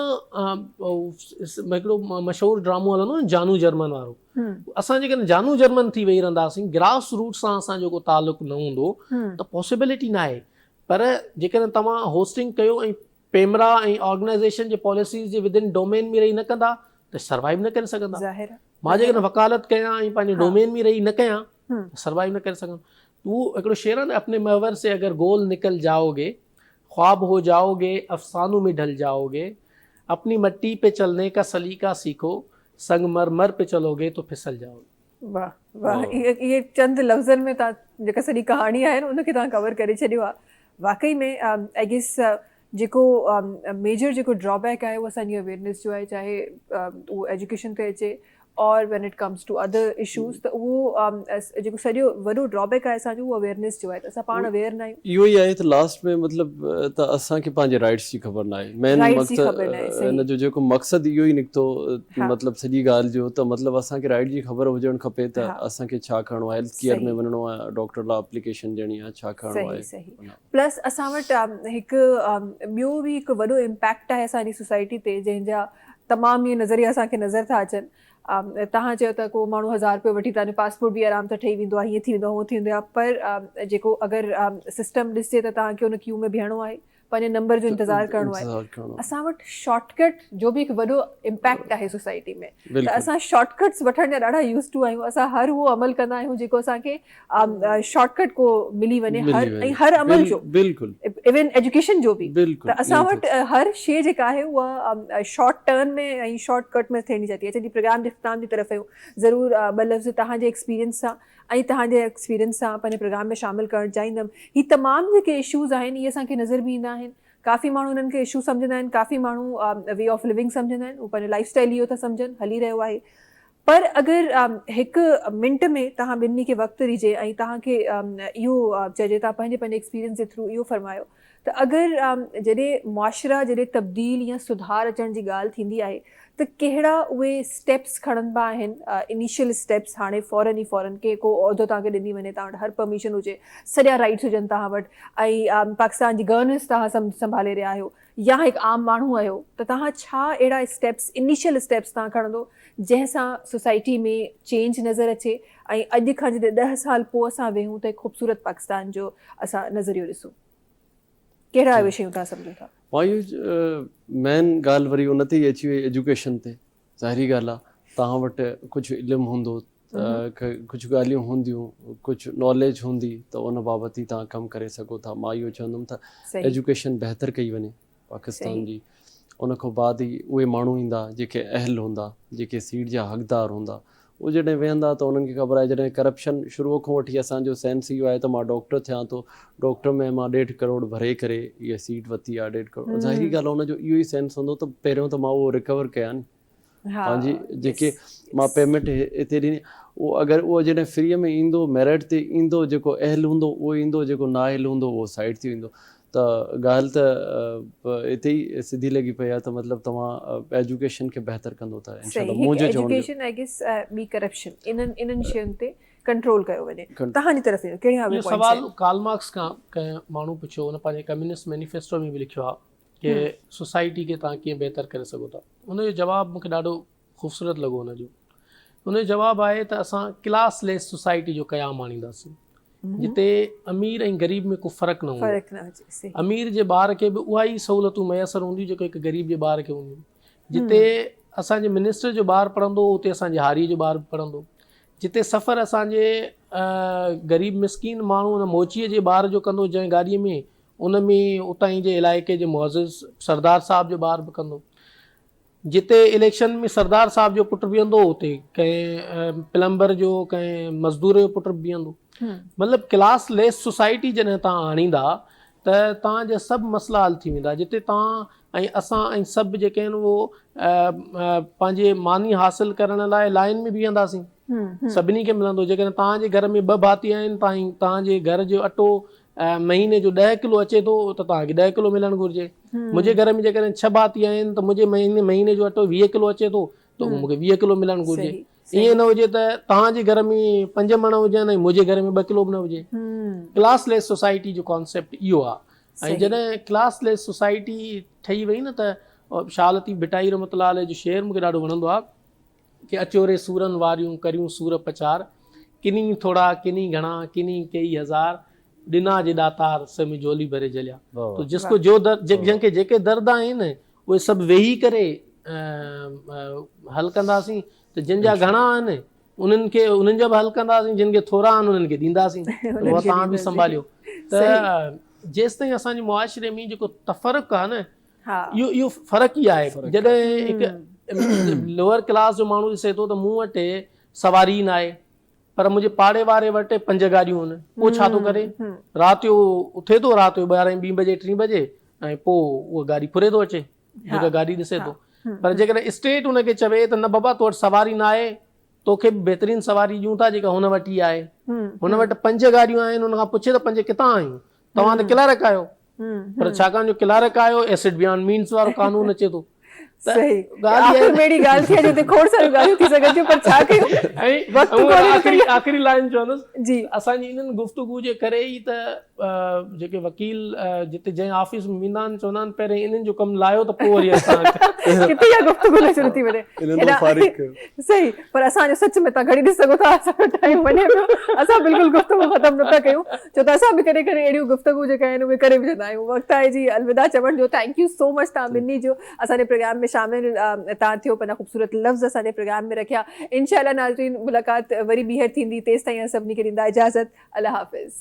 هڪڙو مشهور ڊرامو هلندو نه جانو جرمن وارو اسان جيڪڏهن جانو جرمن ٿي ويهي رهنداسين گراس روٽ سان اسان جو ڪو تعلق نه هوندو ته پاسيبلٽي نه آهي پر جيڪڏهن توهان هوسٽنگ ڪيو ۽ پيمرا ۽ آرگنائيزيشن جي پاليسيز جي ودن ڊومين ۾ رهي نه ڪندا ته سروائيو نه ڪري سگهندا. مان جيڪڏهن وڪالت ڪيان ۽ پنهنجي ڊومين ۾ رهي نه ڪيان سروائيو نه ڪري سگهندو. اهو هڪڙو شعر آهي نه اپني محور سي اگر گول نڪل جائوگي خواب هو جائوگي افسانون ۾ ڍل جائوگي اپني مٽي پي چلني ڪا سليقه سيکو سنگ مر مر پي چلوگي تو ڦسل جائوگي. واھ واھ اهي چند لفظن ۾ توهان جيڪا سڄي ڪهاڻي آهي نه ان کي توهان ڪور ڪري ڇڏيو آهي واقعي ۾ I guess جيڪو ميجر جيڪو ڊرا بيڪ آهي اهو اسان جي اويئرنيس جو آهي چاهي اهو ايجوڪيشن تي اچي اور when it comes to other issues ته اهو جيڪو سڄو وڏو ڊرا بيڪ آهي اسان جو اهو اويئرنيس جو آهي ته اسان پاڻ اويئر نه آهيون. اهو ئي آهي ته لاسٽ ۾ مطلب ته اسان کي پنهنجي رائٽس جي خبر نه آهي مين مقصد ان جو جيڪو مقصد اهو ئي نڪتو مطلب سڄي ڳالهه جو ته مطلب اسان کي رائٽ جي خبر هجڻ کپي ته اسان کي ڇا ڪرڻو آهي هيلٿ ڪيئر ۾ وڃڻو آهي ڊاڪٽر لاء اپليڪيشن ڏيڻي آهي ڇا ڪرڻو آهي. پلس اسان وٽ هڪ ٻيو به هڪ وڏو امپيڪٽ آهي اسان جي سوسائٽي تي جنهن جا تمام اهي نظريا اسان کي نظر ٿا اچن توهان چيو ته ڪو ماڻهو هزار روپيو وٺي توهان جو پاسپورٽ به آرام سان ٺهي ويندو آهي هيئن ٿي ويندو آهي هونئن ٿي ويندو آهي پر جيڪو اگر سسٽم ڏسجي ته توهان کي ان ڪيو ۾ بيهڻو آهي پنهنجي نمبر جو انتظار ڪرڻو آهي اسان وٽ شارٽ ڪٽ جو به هڪ وڏو امپيڪٽ آهي سوسائٽي ۾ ته اسان شارٽ ڪٽس وٺڻ جا ڏاڍا يوز ٽو آهيون اسان هر اهو عمل ڪندا آهيون جيڪو اسان کي شارٽ ڪٽ ڪو ملي وڃي هر ۽ هر عمل جو بلڪل ايون ايجوڪيشن جو به ته اسان وٽ هر شي جيڪا آهي اها شارٽ ٽرن ۾ ۽ شارٽ ڪٽ ۾ ٿيڻي چاهي ٿي. اچا جي پروگرام جي اختتام جي طرف آهيون ضرور ٻه لفظ توهان جي ايڪسپيرينس سان ۽ توهان جي ايڪسپيرينس سان پنهنجي پروگرام ۾ شامل ڪرڻ چاهيندم. هي تمام جيڪي اشوز آهن اهي اسان کي نظر به ايندا آهن ڪافي ماڻهو انهن کي اشو سمجهندا آهن ڪافي ماڻهو وي آف لونگ سمجهندا آهن هو پنهنجو لائف اسٽائل اهو ٿا سمجهن هلي رهيو آهي پر اگر هڪ منٽ ۾ توهان ٻنهي کي وقت ڏجي ۽ توهان کي اهو چئجي توهان پنهنجي پنهنجي ايڪسپيرينس جي ٿرو اهو فرمايو ته اگر جڏهن معاشرا جڏهن تبديل يا سڌار اچڻ جي ڳالهه ٿيندي آهي ته ڪهڙا اهي اسٽيپس کڻنبا آهن انيشل اسٽيپس هاڻي فورن ئي فورن ڪي ڪو عهدو توهان کي ڏني وڃي توهان وٽ هر پرميشن هجي سڄا رائٽس هجن توهان وٽ ۽ پاڪستان جي گورننس توهان سنڀالي رهيا آهيو يا هڪ عام ماڻهو آهيو ته توهان ڇا اهڙا اسٽيپس انيشل اسٽيپس توهان کڻندو جنهن سان سوسائٽي ۾ چينج نظر اچي ۽ اڄ کان جڏهن 10 سال پوء اسان ويهون ته هڪ خوبصورت پاڪستان جو اسان نظريو ڏسون ڪهڙا اهي شيون توهان سمجهو ٿا؟ مان اهو مين ڳالهه وري ان تي ئي اچي وئي ايجوڪيشن تي ظاهري ڳالهه آهي توهان وٽ ڪجهه علم هوندو ڪجهه ڳالهيون هونديون ڪجهه ناليج هوندي ته ان بابت ئي توهان ڪم ڪري سگهو ٿا مان اهو چوندم ته ايجوڪيشن بهتر ڪئي وڃي پاڪستان جي ان کان بعد ئي اهي ماڻهو ايندا جيڪي اهل هوندا جيڪي سيٽ جا حقدار هوندا اهي جڏهن ويهندا ته انهن کي خبر آهي جڏهن ڪرپشن شروع کان وٺي اسان جو سينس اهو آهي ته مان ڊاڪٽر ٿيان ٿو ڊاڪٽر ۾ مان ڏيڍ ڪروڙ ڀري ڪري اها سيٽ ورتي آهي ڏيڍ ڪروڙ ظاهري ڳالهه ان جو اهو ئي سينس هوندو ته پهريون ته مان اهو رڪور ڪيان پنهنجي جيڪي مان پيمينٽ هتي ڏني اهو اگر اهو جڏهن فري ۾ ايندو ميرٽ تي ايندو جيڪو اهل هوندو اهو ايندو جيڪو نااهل هوندو اهو سائيڊ ٿي ويندو ته ڳالهه ته اتي ئي سڌي لڳي پئي آهي ته مطلب توهان ايجوڪيشن کي بهتر ڪندو ته انشاء الله منهنجو چوڻ ايجوڪيشن I guess ٻي ڪرپشن انهن انهن شين تي ڪنٽرول ڪيو وڃي توهان جي طرف ڪهڙا اهي پوائنٽس سوال ڪارل مارڪس کان ڪنهن ماڻهو پڇيو ان پنهنجي ڪميونسٽ مينيفيسٽو ۾ به لکيو آهي ڪي سوسائٽي کي توهان ڪيئن بهتر ڪري سگهو ٿا ان جو جواب مونکي ڏاڍو خوبصورت لڳو ان جو ان جو جواب آهي ته اسان ڪلاس ليس سوسائٽي جو قيام آڻينداسين جتي امير ۽ غريب ۾ ڪو فرق نه هوندو امير جي ٻار کي به اها ئي سهولتون ميسر هونديون جيڪو هڪ غريب جي ٻار کي هونديون جتي اسان جي منسٽر جو ٻار پڙهندو اتي اسان جي هاري جو ٻار به پڙهندو جتي سفر اسان جي غريب مسڪين ماڻهو ان موچيء جي ٻار جو ڪندو جنهن گاڏيء ۾ ان ۾ اتان جي علائقي جي معزز سردار صاحب جو ٻار به ڪندو. جتي اليڪشن ۾ سردار صاحب جو پٽ بيهندو اتي ڪنهن پلمبر جو ڪنهن مزدور جو پٽ به بيهندو. مطلب ڪلاس ليس سوسائٽي جڏهن توهان آڻيندا ته توهان جا سڀ مسئلا حل ٿي ويندا. جتي توهان ۽ اسان ۽ سڀ جيڪي آهن اهو پنهنجي ماني حاصل ڪرڻ لاء لائن ۾ بيهنداسين. سڀني کي ملندو. جيڪڏهن توهان جي گهر ۾ ٻه ڀاتي آهن توهان جي گهر جو اٽو مهيني جو 10 ڪلو اچي ٿو ته توهان کي 10 ڪلو ملڻ گهرجي. منهنجي گهر ۾ جيڪڏهن 6 ڀاتي آهن ته منهنجي مهيني مهيني جو اٽو 20 ڪلو اچي ٿو ته اهو مون کي 20 ڪلو ملڻ گهرجي. ائين نه هجي ته توهان جي گهر ۾ 5 مڻ هجن ۽ منهنجي گهر ۾ 2 ڪلو به نه هجي. ڪلاس ليس سوسائٽي جو ڪانسيپٽ اهو آهي ۽ جڏهن ڪلاس ليس سوسائٽي ٺهي وئي نه ته شاهه لطيف ڀٽائي رحمة الله عليه جو شعر مون کي ڏاڍو وڻندو آهي ڪي اچو ري سورن واريون ڪريون سور پچار، ڪني ٿورا ڪني گهڻا ڪني ڪيئي هزار، ڏنا جي ڏاتار سي ۾ جهولي ڀري جهليا. تو جس ڪو جو درد جنهن کي جيڪي درد آهن اهي سڀ ويهي ڪري حل ڪنداسين ته جن جا گهڻا آهن انهن کي انهن جا به حل ڪنداسين جن کي ٿورا آهن انهن کي ڏينداسين اها توهان به سنڀاليو ته جيستائين اسان جي معاشري ۾ جيڪو تفرق آهي نه اهو اهو فرق ئي آهي جڏهن هڪ لوئر ڪلاس جو ماڻهو ڏسي ٿو ته مون وٽ سواري ئي ناهي پر منهنجي پاڙي واري وٽ پنج گاڏيون آهن پوء ڇا ٿو ڪري رات جو اٿي ٿو رات جو ٻارهين ٻين بجي ٽين بجي ۽ پوء اها گاڏي ڦري ٿو اچي جيڪا گاڏي ڏسي ٿو پر جيڪڏهن اسٽيٽ ان کي چوي ته نه بابا تو وٽ سواري نه آهي توکي به بهترين سواري ڏيون ٿا جيڪا هن وٽ ئي آهي هن وٽ پنج گاڏيون آهن ان کان پڇي ته پنج ڪٿان آيون توهان ته ڪلارڪ آهيو پر ڇاڪاڻ جو ڪلارڪ آهيو ايسڊ بيانڊ مينس وارو قانون اچي ٿو صحيح آخر ۾ اهڙي ڳالهه ٿي آهي جتي کوڙ ساريون ڳالهيون ٿي سگهن ٿيون پر ڇا ڪيون وقت ڪونهي آخري آخري لائن چوندس جي اسان جي انهن گفتگو جي ڪري ئي ته جيڪي وڪيل جتي جنهن آفيس ۾ ويندا آهن چوندا آهن پهرين انهن جو ڪم لاهيو ته پوء وري اسان ڪٿي اها گفتگو نه شروع ٿي وڃي صحيح پر اسان جو سچ ۾ تان گهڙي ڏسي سگهو ٿا اسان جو ٽائيم وڃي پيو اسان بلڪل گفتگو ختم نه پيا ڪيون ڇو ته اسان به ڪڏهن ڪڏهن اهڙيون گفتگو جيڪا آهن اهي ڪري وجهندا آهيون وقت آهي جي الوداع چوڻ جو thank you سو مچ تان ٻنهي جو اسان جي پروگرام ۾ شامل تان ٿيو پنهنجا خوبصورت لفظ اسان جي پروگرام ۾ رکيا انشاء الله ناظرين ملاقات وري ٻيهر ٿيندي تيستائين اسان سڀني کي ڏيندا اجازت الله حافظ.